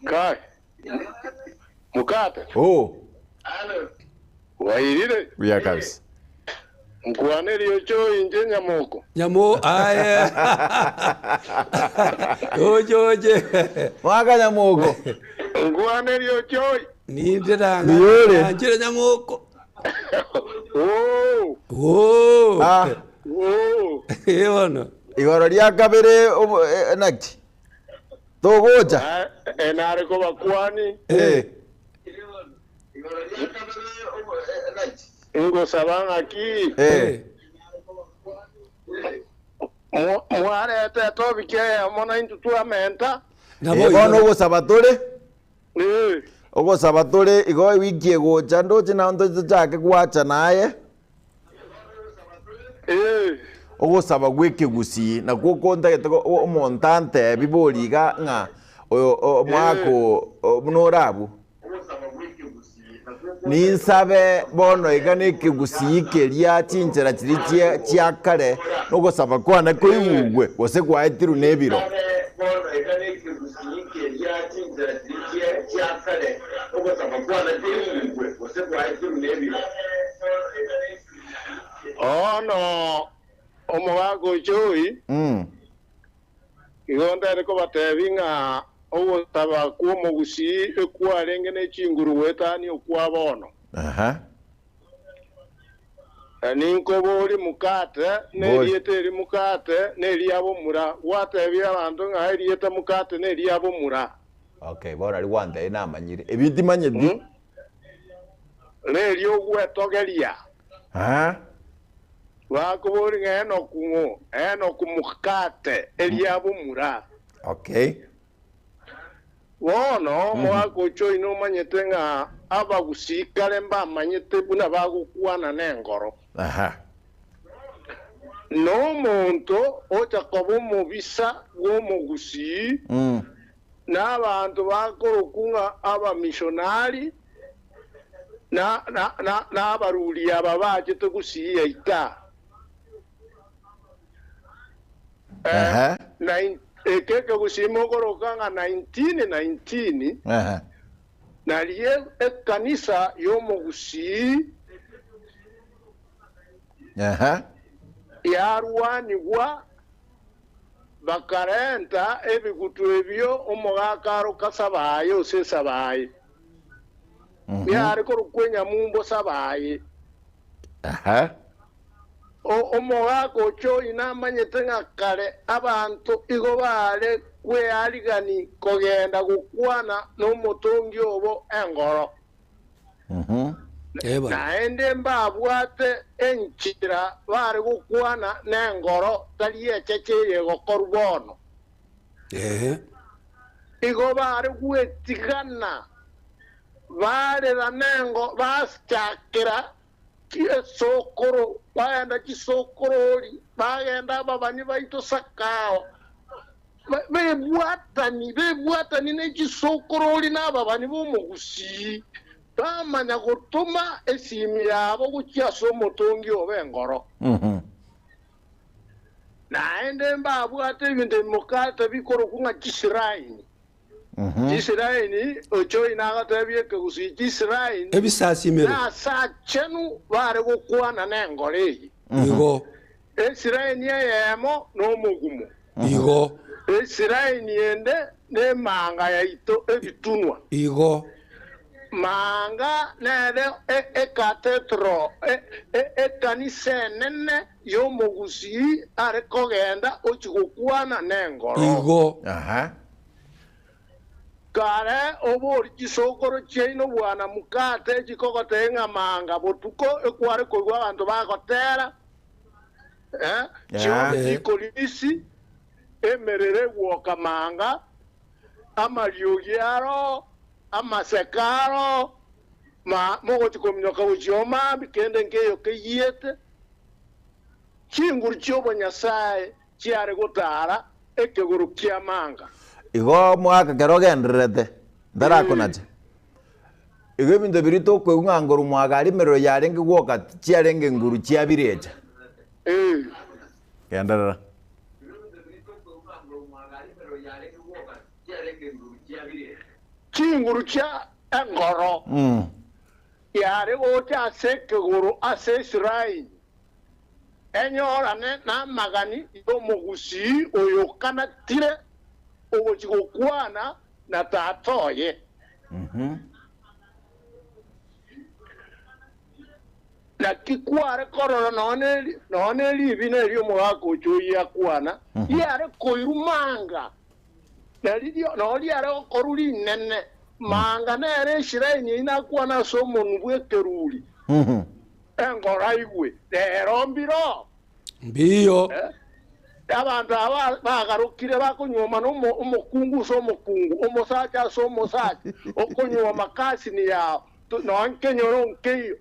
[SPEAKER 4] Kai. Mokate.
[SPEAKER 2] Oo.
[SPEAKER 4] Bwairire.
[SPEAKER 2] Buya kabisa.
[SPEAKER 4] Nkwanerie ocho inche Nyamoko.
[SPEAKER 3] Nyamo aye. Oche oche.
[SPEAKER 2] Mwaka Nyamoko.
[SPEAKER 4] Nkwanerie ocho.
[SPEAKER 3] Ninde nanga.
[SPEAKER 2] Biyore.
[SPEAKER 3] Nanchire Nyamoko.
[SPEAKER 4] Oo.
[SPEAKER 3] Oo.
[SPEAKER 2] Ah.
[SPEAKER 4] Oo.
[SPEAKER 3] Eh bono.
[SPEAKER 2] Igoro ria kabere obo- eh, naki? Togocha.
[SPEAKER 4] Ah, Enare kobakwani.
[SPEAKER 2] Eh.
[SPEAKER 4] Ngosaba ng'aki.
[SPEAKER 2] Eh.
[SPEAKER 4] Mwarete etopic eyemo na intwe twamenta.
[SPEAKER 3] Nabo
[SPEAKER 2] Eh, bono
[SPEAKER 3] igo.
[SPEAKER 2] ogosaba tore.
[SPEAKER 4] Eh.
[SPEAKER 2] Ogosaba tore igo ewiki egocha ndoche nao ntochake gwacha naye.
[SPEAKER 4] Eh.
[SPEAKER 2] Ogosaba gw'ekegusii nakwo kontagete omonto antebi bori iga ng'a oyo omwaka oo buna ore abwo. Ninsabe bono iga nekegusii keria chinchera chiria chia chia kare nogosaba kwane koigugwe gose gwaetirwe nebiro.
[SPEAKER 4] Bono omogaka ocho oyio,
[SPEAKER 2] Mm.
[SPEAKER 4] igo ntari kobatebi ng'a ogosaba kw'omogusii ekwarenge ne chinguru goetania okwa bono.
[SPEAKER 2] Aha.
[SPEAKER 4] Ninkoborie mokate, nerieta eri mokate neria bomura. Gwatebia abanto ng'a erieta mokate neria bomura.
[SPEAKER 2] Okay, bono aria gwantebia namanyire. Ebi timanyeti.
[SPEAKER 4] Neria ogwetogeria.
[SPEAKER 2] Aha.
[SPEAKER 4] Bakoboria ng'a Enoku ng'o? Enoku mokate, eria bomura.
[SPEAKER 2] Okay.
[SPEAKER 4] Bono omogaka ocho oino omanyete ng'a abagusii kare mbamanyete buna bagokwana nengoro.
[SPEAKER 2] Aha.
[SPEAKER 4] Na omonto ocha koba omobisa bw'omogusii,
[SPEAKER 2] Mm.
[SPEAKER 4] na abanto bakorokwa ng'a abamishonari, na, na, na, na abaruri aba bachete gusii yaita. Eh,
[SPEAKER 2] Ehe.
[SPEAKER 4] nine- eke ekegusii mokoroka ng'a 1919
[SPEAKER 2] Ehe.
[SPEAKER 4] narie ekanisa y'omogusii
[SPEAKER 2] Ehe.
[SPEAKER 4] yarwanigwa bakarenta ebigutu ebio omogaka aroka Sabayi ose Sabayi. Yare korokwa enyamumbo Sabayi.
[SPEAKER 2] Ehe.
[SPEAKER 4] Omogaka ocho oyio namanyete ng'a kare abanto igo baare kwearigani kogenda gokwana nomotongi obo engoro. Naende mbabwate enchera bare gokwana nengoro, tari echeche eye egokorwa bono. Igo bare gwetigana, barera nengo, bachakera esokoro, bagenda chisokorori, bagenda ababani baito sakao, bebwatani, bebwatani ne chisokorori na ababani b'omogusii, bamanya gotoma esimi yabo gochia ase omotongi obo engoro. Naende mbabwate ebinto ebimokate bikorokwa ng'a chisiraini. Chisiraini, ochoi nagatebia ekegusii, chisiraini
[SPEAKER 3] Ebisasimero.
[SPEAKER 4] nase achenu bare gokwana nengoro eye.
[SPEAKER 3] Igo.
[SPEAKER 4] Esiraini eyemo nomogumo.
[SPEAKER 3] Igo.
[SPEAKER 4] Esiraini ende nemanga yaito ebitunwa.
[SPEAKER 3] Igo.
[SPEAKER 4] Manga nere ekatetro, ekanisa enene y'omogusii are kogenda ochia gokwana nengoro.
[SPEAKER 3] Igo.
[SPEAKER 2] Aha.
[SPEAKER 4] Kare obori chisokoro chiaino bwana mokate chikogotebia ng'a manga botuko ekware koigwa abanto bagotera, eh, chiombe chikorisi, emerero egwoka manga, amariogi aro, amaseko aro, ma mogochia kominyoka gochia omambia, kende nkeiyo keyiete. Chinguru chi'obonyasae chiare gotaara ekegoro ki'amanga.
[SPEAKER 2] Igo omwaka kero ogendererete, ntarakonacha. Igo ebinto biria tokoigwa ng'a nguru mwagari emerero yarenge gwoka tichiarenge nguru chia birecha. Genderera.
[SPEAKER 4] Chinguru chia engoro yare gocha ase ekegoro ase Israeli, enyorane namagani y'omogusii oyokanatire ogochia gokwana na tata oye. Naki kware korora nonya ne ribina erio omogaka ocha oyio akwana, riare koirwa manga, na ririo nao riare gokorwa rinene. Manga nere Israeli eyio nakwana ase omonwa bw'ekeruri, engoro aigwe, rero mbiro.
[SPEAKER 3] Mbiyo.
[SPEAKER 4] Abanto aba bagarokire bakonyuomana omokungu ase omokungu, omosacha ase omosacha, okonyuoma kasini yao, nonya nkenyoro nkeiyo,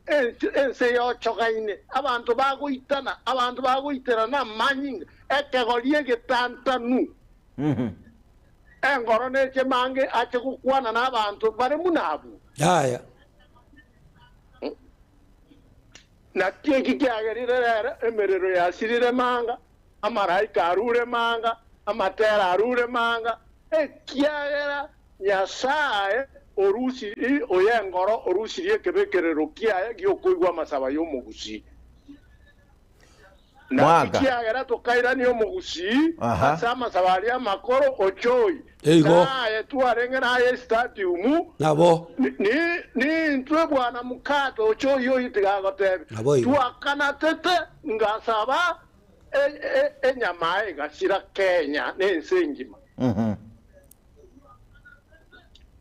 [SPEAKER 4] ense yochogaine, abanto bagoitana, abanto bagoiterana amanyinga, ekegori egetantanu. Engoro neche mange ache gokwana nabanto bare buna abwo.
[SPEAKER 3] Yaya.
[SPEAKER 4] Naki eki kiagerire rero emerero yasirire manga, amaraika arure manga, amatera arure manga, ekiagera Nyasae orusirie oyo engoro orusirie ekebekerero kiaye gi'okoigwa amasabo y'omogusii. Naki
[SPEAKER 2] Mwaka.
[SPEAKER 4] kiagera tokairania omogusii
[SPEAKER 2] Aha.
[SPEAKER 4] ase amasabo aria amakoro ochoi,
[SPEAKER 3] Eigo.
[SPEAKER 4] naye twarenge naye estadiumu,
[SPEAKER 3] Nabo.
[SPEAKER 4] Ni- Nintwe bwana mokate ochoyio oyio tigagotebia,
[SPEAKER 3] Naboigo.
[SPEAKER 4] Twakanatete ngasaba e- e- enyama egasira Kenya nense engima.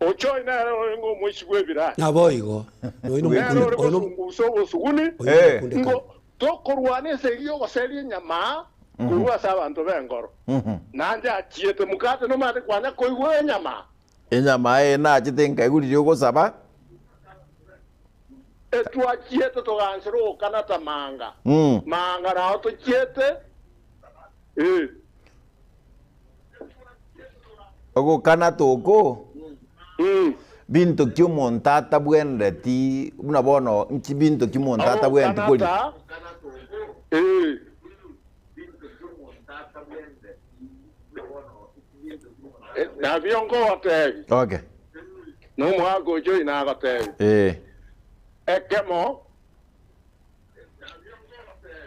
[SPEAKER 4] Ochoi nere orenge omoisi bw'ebiranya.
[SPEAKER 3] Naboigo. Noino
[SPEAKER 4] Nere ore
[SPEAKER 3] mokunde- oino-
[SPEAKER 4] gosungusa obosuguni,
[SPEAKER 3] oino
[SPEAKER 2] Eh.
[SPEAKER 3] mokundekane.
[SPEAKER 4] ngo tokorwana esegi y'ogoseria enyama korwa ase abanto b'engoro. Naende achiete mokate nomanyete kwanya koigwa enyama.
[SPEAKER 2] Enyama eye nachete nkaigwa riria ogosaba.
[SPEAKER 4] Etwachiete togansera ogokanata manga. Manga nao tochiete, ee.
[SPEAKER 2] Ogokanata oko, binto ki omonto atabwenereti, buna bono nki binto ki omonto atabwenereti koria?
[SPEAKER 4] Ogokanata, ee. Nabio nkogoteebia,
[SPEAKER 2] Okay.
[SPEAKER 4] na omogaka ocha oyio nagoteebia,
[SPEAKER 2] Eh.
[SPEAKER 4] Ekemo,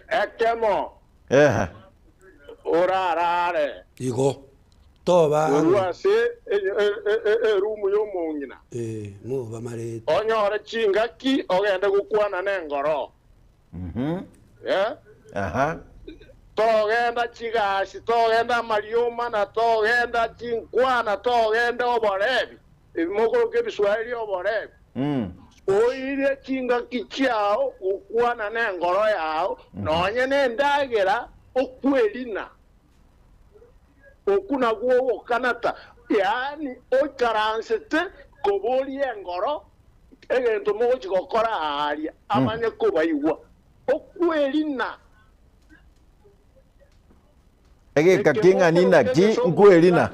[SPEAKER 4] ekemo
[SPEAKER 2] Ehe.
[SPEAKER 4] orarare
[SPEAKER 3] Igo. Toba
[SPEAKER 4] korwa
[SPEAKER 3] ang'e.
[SPEAKER 4] ase erumu y'omong'ina,
[SPEAKER 3] Eh, mobamarete.
[SPEAKER 4] onyore chingaki ogende gokwana nengoro. Eh?
[SPEAKER 2] Aha.
[SPEAKER 4] Togenda chigasi, togenda amariomana, togenda chinkwana, togenda oborebi, ebi mokoroka ebiswahili oborebi. Oire chingaki chiao gokwana nengoro yao, nonye nendagera okwerina. Okwo nakwo ogokanata, yaani oikaransete koboria engoro egento mogochia gokora aaria, amanye kobaigwa. Okwerina.
[SPEAKER 2] Egeka king'ani naki nkwerina?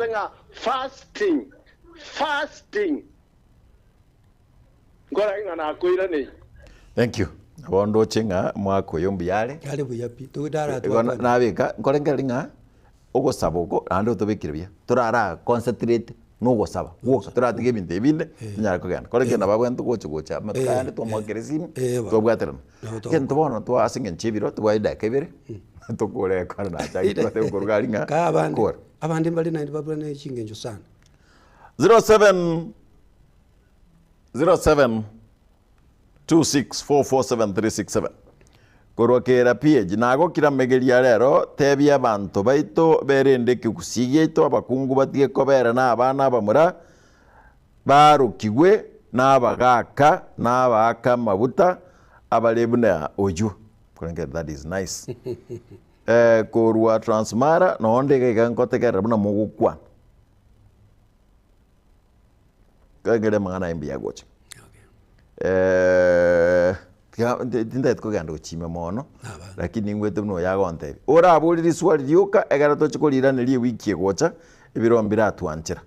[SPEAKER 4] Fasting, fasting. Nkora ng'a nakoiraneirie.
[SPEAKER 2] Thank you. Nabo ndoche ng'a mwaka oyo mbuya are.
[SPEAKER 3] Are buya pi. Togotara
[SPEAKER 2] Igo
[SPEAKER 3] twakwana.
[SPEAKER 2] nabeka nkorengereria ng'a ogosaba oko naende otobekire buya. Torara concentrate na ogosaba gwoka toratiga ebinto ebi binde tonyare kogenda. Kore ekero nabo abwenerete gocha gocha amatuko ayande twamoakera esimi
[SPEAKER 3] Eh, bo.
[SPEAKER 2] twabwaterana.
[SPEAKER 3] Nabo togokora.
[SPEAKER 2] Egento bono twa ase eng'encho ya ebiro tobwate edakika ibere tokore ekero nachakire twateba koruga aria ng'a
[SPEAKER 3] Kaa abande,
[SPEAKER 2] kora.
[SPEAKER 3] abande mbare naende babwate chingencho sana.
[SPEAKER 2] 07 07 26447 Korwa kera PH nagokira megeria rero tebia abanto baito berende ekegusii giaito abakungu batige kobera na abana abamura barokigwe na abagaka na abaaka amabuta abare buna oyio Korengeri that is nice eh, korwa Transmara nonde iga iga nkotegerera buna mogokwana. Kegere amang'ana aye mbuya agocha. Eh, tiga nti- tintagete kogenda gochima mono,
[SPEAKER 3] Nabana.
[SPEAKER 2] lakini ningwete buna oyo agontebia. Oraborie riswali rioka ekero toche koriraneria ewiki egocha, ebiro mbiratwanchera.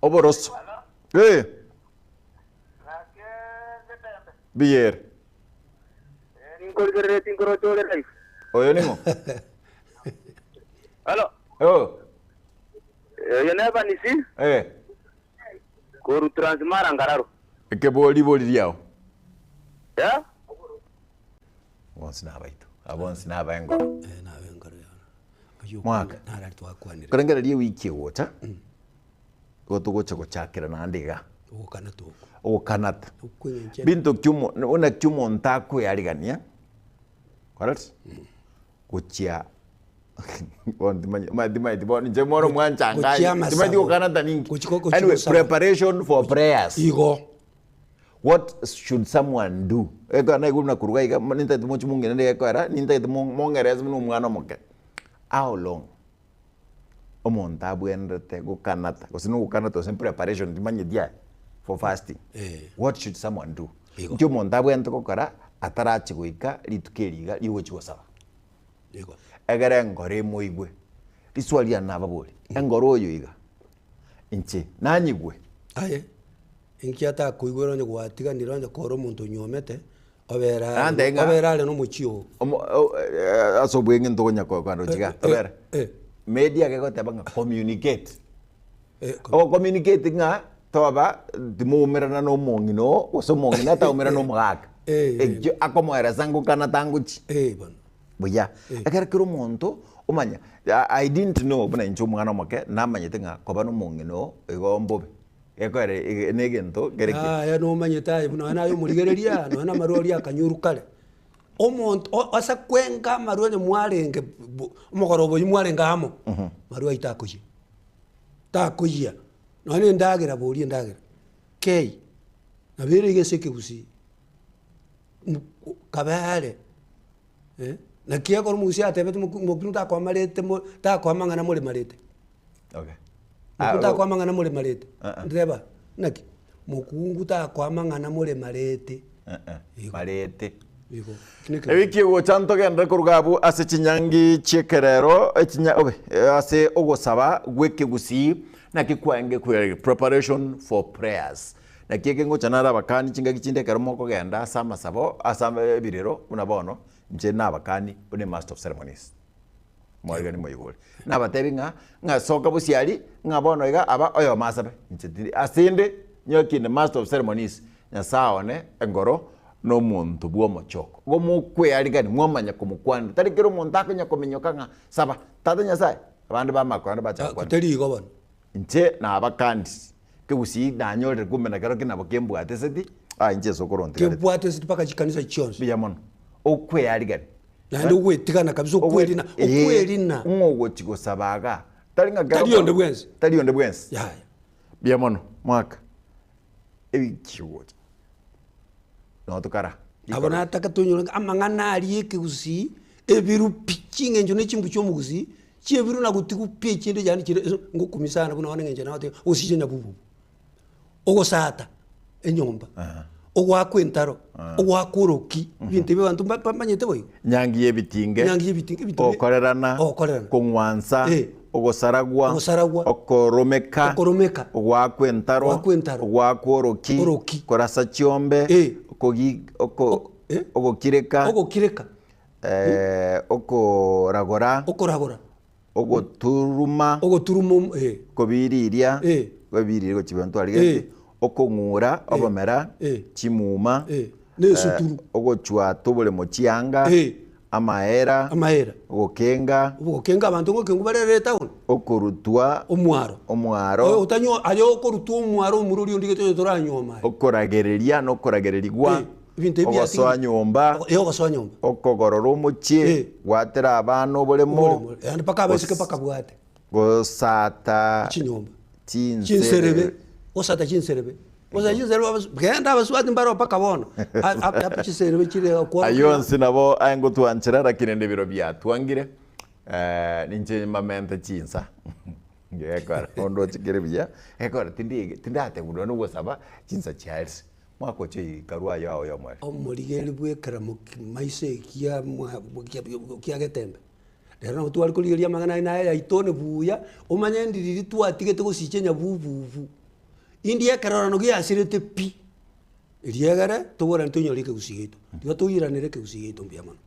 [SPEAKER 2] Oboroso. Eh. Mbuya ere.
[SPEAKER 5] Ninkorigereretie nkoroche ore live.
[SPEAKER 2] Oyo ning'o?
[SPEAKER 5] Halo,
[SPEAKER 2] Oh.
[SPEAKER 5] oyo ne Evanisi,
[SPEAKER 2] Eh.
[SPEAKER 5] Korwa Transmara Ngararo.
[SPEAKER 2] Ekebori ribori riao.
[SPEAKER 5] Eh?
[SPEAKER 2] Bonsi nabaito. Aba bonsi naba engoro.
[SPEAKER 3] Eh, nabe engoro yao. Oyio
[SPEAKER 2] Mwaka.
[SPEAKER 3] Narari twakwanire.
[SPEAKER 2] Korengereria ewiki egocha, igo togocha gochakera naende iga.
[SPEAKER 3] Ogokanata oko.
[SPEAKER 2] Ogokanata.
[SPEAKER 3] Okweng'enchera.
[SPEAKER 2] Binto ki omo buna ki omonto akoearigania, correct? Gochia bono timanye ma timaeti bono inche bono mwanchanganya
[SPEAKER 3] Gochia amasabo.
[SPEAKER 2] timaeti gokanata ninki.
[SPEAKER 3] Gochi- gochi
[SPEAKER 2] Anyway,
[SPEAKER 3] gosaba.
[SPEAKER 2] preparation for prayers.
[SPEAKER 3] Igo.
[SPEAKER 2] What should someone do? Ekero naigure buna koruga iga, nintagete moche mong'irane gekoera, nintagete mo- mong'erese buna omwana omoke. How long omonto abwenerete gokanata, gose na ogokanata gose preparation timanyeti aye, for fasting.
[SPEAKER 3] Eh.
[SPEAKER 2] What should someone do?
[SPEAKER 3] Igo.
[SPEAKER 2] Nki omonto abwenerete gokora, atarachi goika rituko eri iga riogochi gosaba?
[SPEAKER 3] Igo.
[SPEAKER 2] Egere engoro emoigwe. Riswali riane nababori, engoro oyo iga, inche nanyigwe?
[SPEAKER 3] Aye, inki atakoigwera onye gwatiganire onye kore omonto onyuomete, obere are
[SPEAKER 2] Nante ng'a-
[SPEAKER 3] obere are nomochie oo.
[SPEAKER 2] Omo- o- eh, ase obweng'e ntokonya ko- kwandochi iga,
[SPEAKER 3] Eh,
[SPEAKER 2] tobere.
[SPEAKER 3] eh.
[SPEAKER 2] Media gegoteba ng'a communicate.
[SPEAKER 3] Eh,
[SPEAKER 2] Ogo communicate ng'a toba timoumerana na omong'ina oo, gose omong'ina ataumerana na omogaka.
[SPEAKER 3] Eh, eh.
[SPEAKER 2] Ekio akomoeresa ngokana tangochi.
[SPEAKER 3] Eh, bono.
[SPEAKER 2] Buya. Ekero kera omonto omanya, I I didn't know buna inche omwana omoke, namanyete ng'a koba na omong'ina oo igo mbobe. Gekoera ege na egento kere ki.
[SPEAKER 3] Yaya nomanyete aye buna naye omorigereria nonya na amarwa aria akanyoru kare. Omonto o- ase kwenga amarwa onye mwarenge bo omogoroba oywo mwarenge amo, marwa aywo takoyia, takoyia, nonya na endagera boria endagera, kei, nabo ere iga ase ekegusii, kabe are. Naki ekero omogusii atebete moku mokimo takoamarete mo takoa amang'ana moremarete.
[SPEAKER 2] Okay.
[SPEAKER 3] Mokungu
[SPEAKER 2] Ah,
[SPEAKER 3] takoa amang'ana moremarete.
[SPEAKER 2] Ah, ah.
[SPEAKER 3] Ndeba, naki? Mokungu takoa amang'ana moremarete.
[SPEAKER 2] Eh, eh,
[SPEAKER 3] Igo.
[SPEAKER 2] marete.
[SPEAKER 3] Igo. Eki nekero.
[SPEAKER 2] Ewiki egocha ntogenderere koruga abwo ase chinyangi chi'ekerero, echinya obe, eh, ase ogosaba gw'ekegusii naki kwaenge kwe preparation for prayers. Naki eke ngocha nare abakani chingaki chinde ekero mokogenda ase amasabo ase ebirero buna bono, inche nabakani buna emaster of ceremonies. Mwarigani moigure. Nabatebi ng'a, ng'a soka bosio aria, ng'a bono iga aba oyomo asabe, inche tindi ase inde, nyowe kinde master of ceremonies, Nyasae one, engoro, na omonto bw'omochoko. Igo mokwearigani, mwamanya komokwanera. Tari kera omonto akonya kominyoka ng'a saba, Tata Nyasae, abande bamanya korwa bacha gokwana.
[SPEAKER 3] Tari igo bono.
[SPEAKER 2] Inche nabakandisi, kegusii nanyorire kumbe na kerokio nabo kembwate eseti, ah inche ase okorontigareti.
[SPEAKER 3] Kebwate eseti mpaka chikanisa chionsi.
[SPEAKER 2] Mbuya mono. Okwearigani.
[SPEAKER 3] Naende ogwetigana kabisa okwerina,
[SPEAKER 2] Ee,
[SPEAKER 3] okwerina.
[SPEAKER 2] ng'o ogochi gosaba igaa? Tari ng'a kero
[SPEAKER 3] Tari onde bwensi.
[SPEAKER 2] Tari onde bwensi.
[SPEAKER 3] Yaya.
[SPEAKER 2] Mbuya mono, mwaka ewiki ogocha noo tokara.
[SPEAKER 3] Abwo nataka tonyore ng'a amang'ana aria ekegusii, ebiru pi, ching'encho na echimbu chia omogusii, chiebiru na gotigwa pi echinde yaani chire ase ngokumia sana buna bono eng'encho nagoteba, gosicha nyabububu, ogosata enyomba, ogoakwa entaro, ogoakwa oroki, ebinto ebi abanto mba bamanyete boigo.
[SPEAKER 2] Nyangi y'ebitinge,
[SPEAKER 3] Nyangi y'ebitinge, ebinto bi-
[SPEAKER 2] ogokorerana,
[SPEAKER 3] ogokorerana.
[SPEAKER 2] kong'wansa,
[SPEAKER 3] Eh.
[SPEAKER 2] ogosaragwa,
[SPEAKER 3] Ogosaragwa.
[SPEAKER 2] okoromeka,
[SPEAKER 3] Okoromeka.
[SPEAKER 2] ogoakwa entaro,
[SPEAKER 3] Ogoakwa entaro.
[SPEAKER 2] ogoakwa oroki,
[SPEAKER 3] Oroki.
[SPEAKER 2] korasa chiombe,
[SPEAKER 3] Eh.
[SPEAKER 2] okogi- oko-
[SPEAKER 3] Ok- eh.
[SPEAKER 2] ogokireka,
[SPEAKER 3] Ogokireka.
[SPEAKER 2] eh, okoragora,
[SPEAKER 3] Okoragora.
[SPEAKER 2] Ogoturuma.
[SPEAKER 3] Ogoturuma om- eh.
[SPEAKER 2] Kobiriria,
[SPEAKER 3] Eh.
[SPEAKER 2] kobiriria gochia bionto arigetie,
[SPEAKER 3] Eh.
[SPEAKER 2] okong'ura, obomera,
[SPEAKER 3] Eh.
[SPEAKER 2] chimuma,
[SPEAKER 3] Eh. Na esuturu.
[SPEAKER 2] eh, ogochwata oboremo chianga,
[SPEAKER 3] Eh.
[SPEAKER 2] amaera,
[SPEAKER 3] Amaera.
[SPEAKER 2] ogokenga,
[SPEAKER 3] Ogokenga abanto ngokengwa barere etown.
[SPEAKER 2] okorutwa,
[SPEAKER 3] Omwaro.
[SPEAKER 2] omwaro,
[SPEAKER 3] Oyo otanyo aye okorutwa omwaro omura oria ondigete onye toranyuoma aye.
[SPEAKER 2] okoragereria na okoragererigwa,
[SPEAKER 3] Eh. Ebinto ebi
[SPEAKER 2] Ogosoa
[SPEAKER 3] biatigire-
[SPEAKER 2] nyomba.
[SPEAKER 3] Eh, ogosoa nyomba.
[SPEAKER 2] Okogorora omochie,
[SPEAKER 3] Eh.
[SPEAKER 2] gwatera abana oboremo,
[SPEAKER 3] Oboremo. Yaani mpaka abaiseke
[SPEAKER 2] gos-
[SPEAKER 3] bakabwate.
[SPEAKER 2] gosata
[SPEAKER 3] Chinyomba.
[SPEAKER 2] chinserebe.
[SPEAKER 3] Chinserebe. Gosata chinserebe. Gosata chinserebe abas- genda abasubati mbaro mpaka bono. A- a- apa chiserebe chire okworokigwa.
[SPEAKER 2] Ayio onsi nabo aye ngotwanchera, lakini rende ebiro biatwangire, eh, ninche mamente chinsa. Ngekora, onde ochikire buya, gekora tindi tindategwa nonya ogosaba chinsa chiarire. Mwaka ocha ikarua aye ao yomoerio.
[SPEAKER 3] Omorigereria bw'ekeramo maiso ekia kia getembe. Rero nabo tware korigereria amang'ana aye naye yaito one buya, omanye ndi riria twatigete gosicha enyabububu, indi ekerorano giasirete pi, erio egere toborane tonyore ekegusii giaito. Tiga toiranere ekegusii giaito mbuya mono.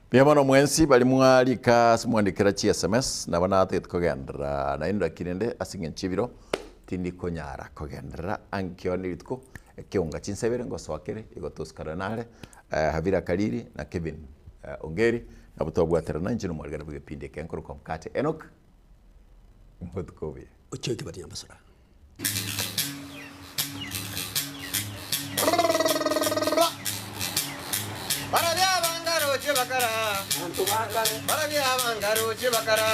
[SPEAKER 2] Mbuya mono mwensi baria mwarika ase mwandikera chi sms, nabo natagete kogenderera naende lakini rende ase eng'encho y'ebiro. Tindi konyara kogenderera ankio nerituko ekeonga chinsebere ngosoa kere igo tosikana nare Havira Kariri na Kevin Ongeri nabo twabwaterana inche nomwarigani bw'egepindi eke nkorokwa Mkate Enock obotuko obuya.
[SPEAKER 3] Ochoe kebati nyambasura.
[SPEAKER 1] Barabia abangaroche bakara. Barabia abangaroche bakara.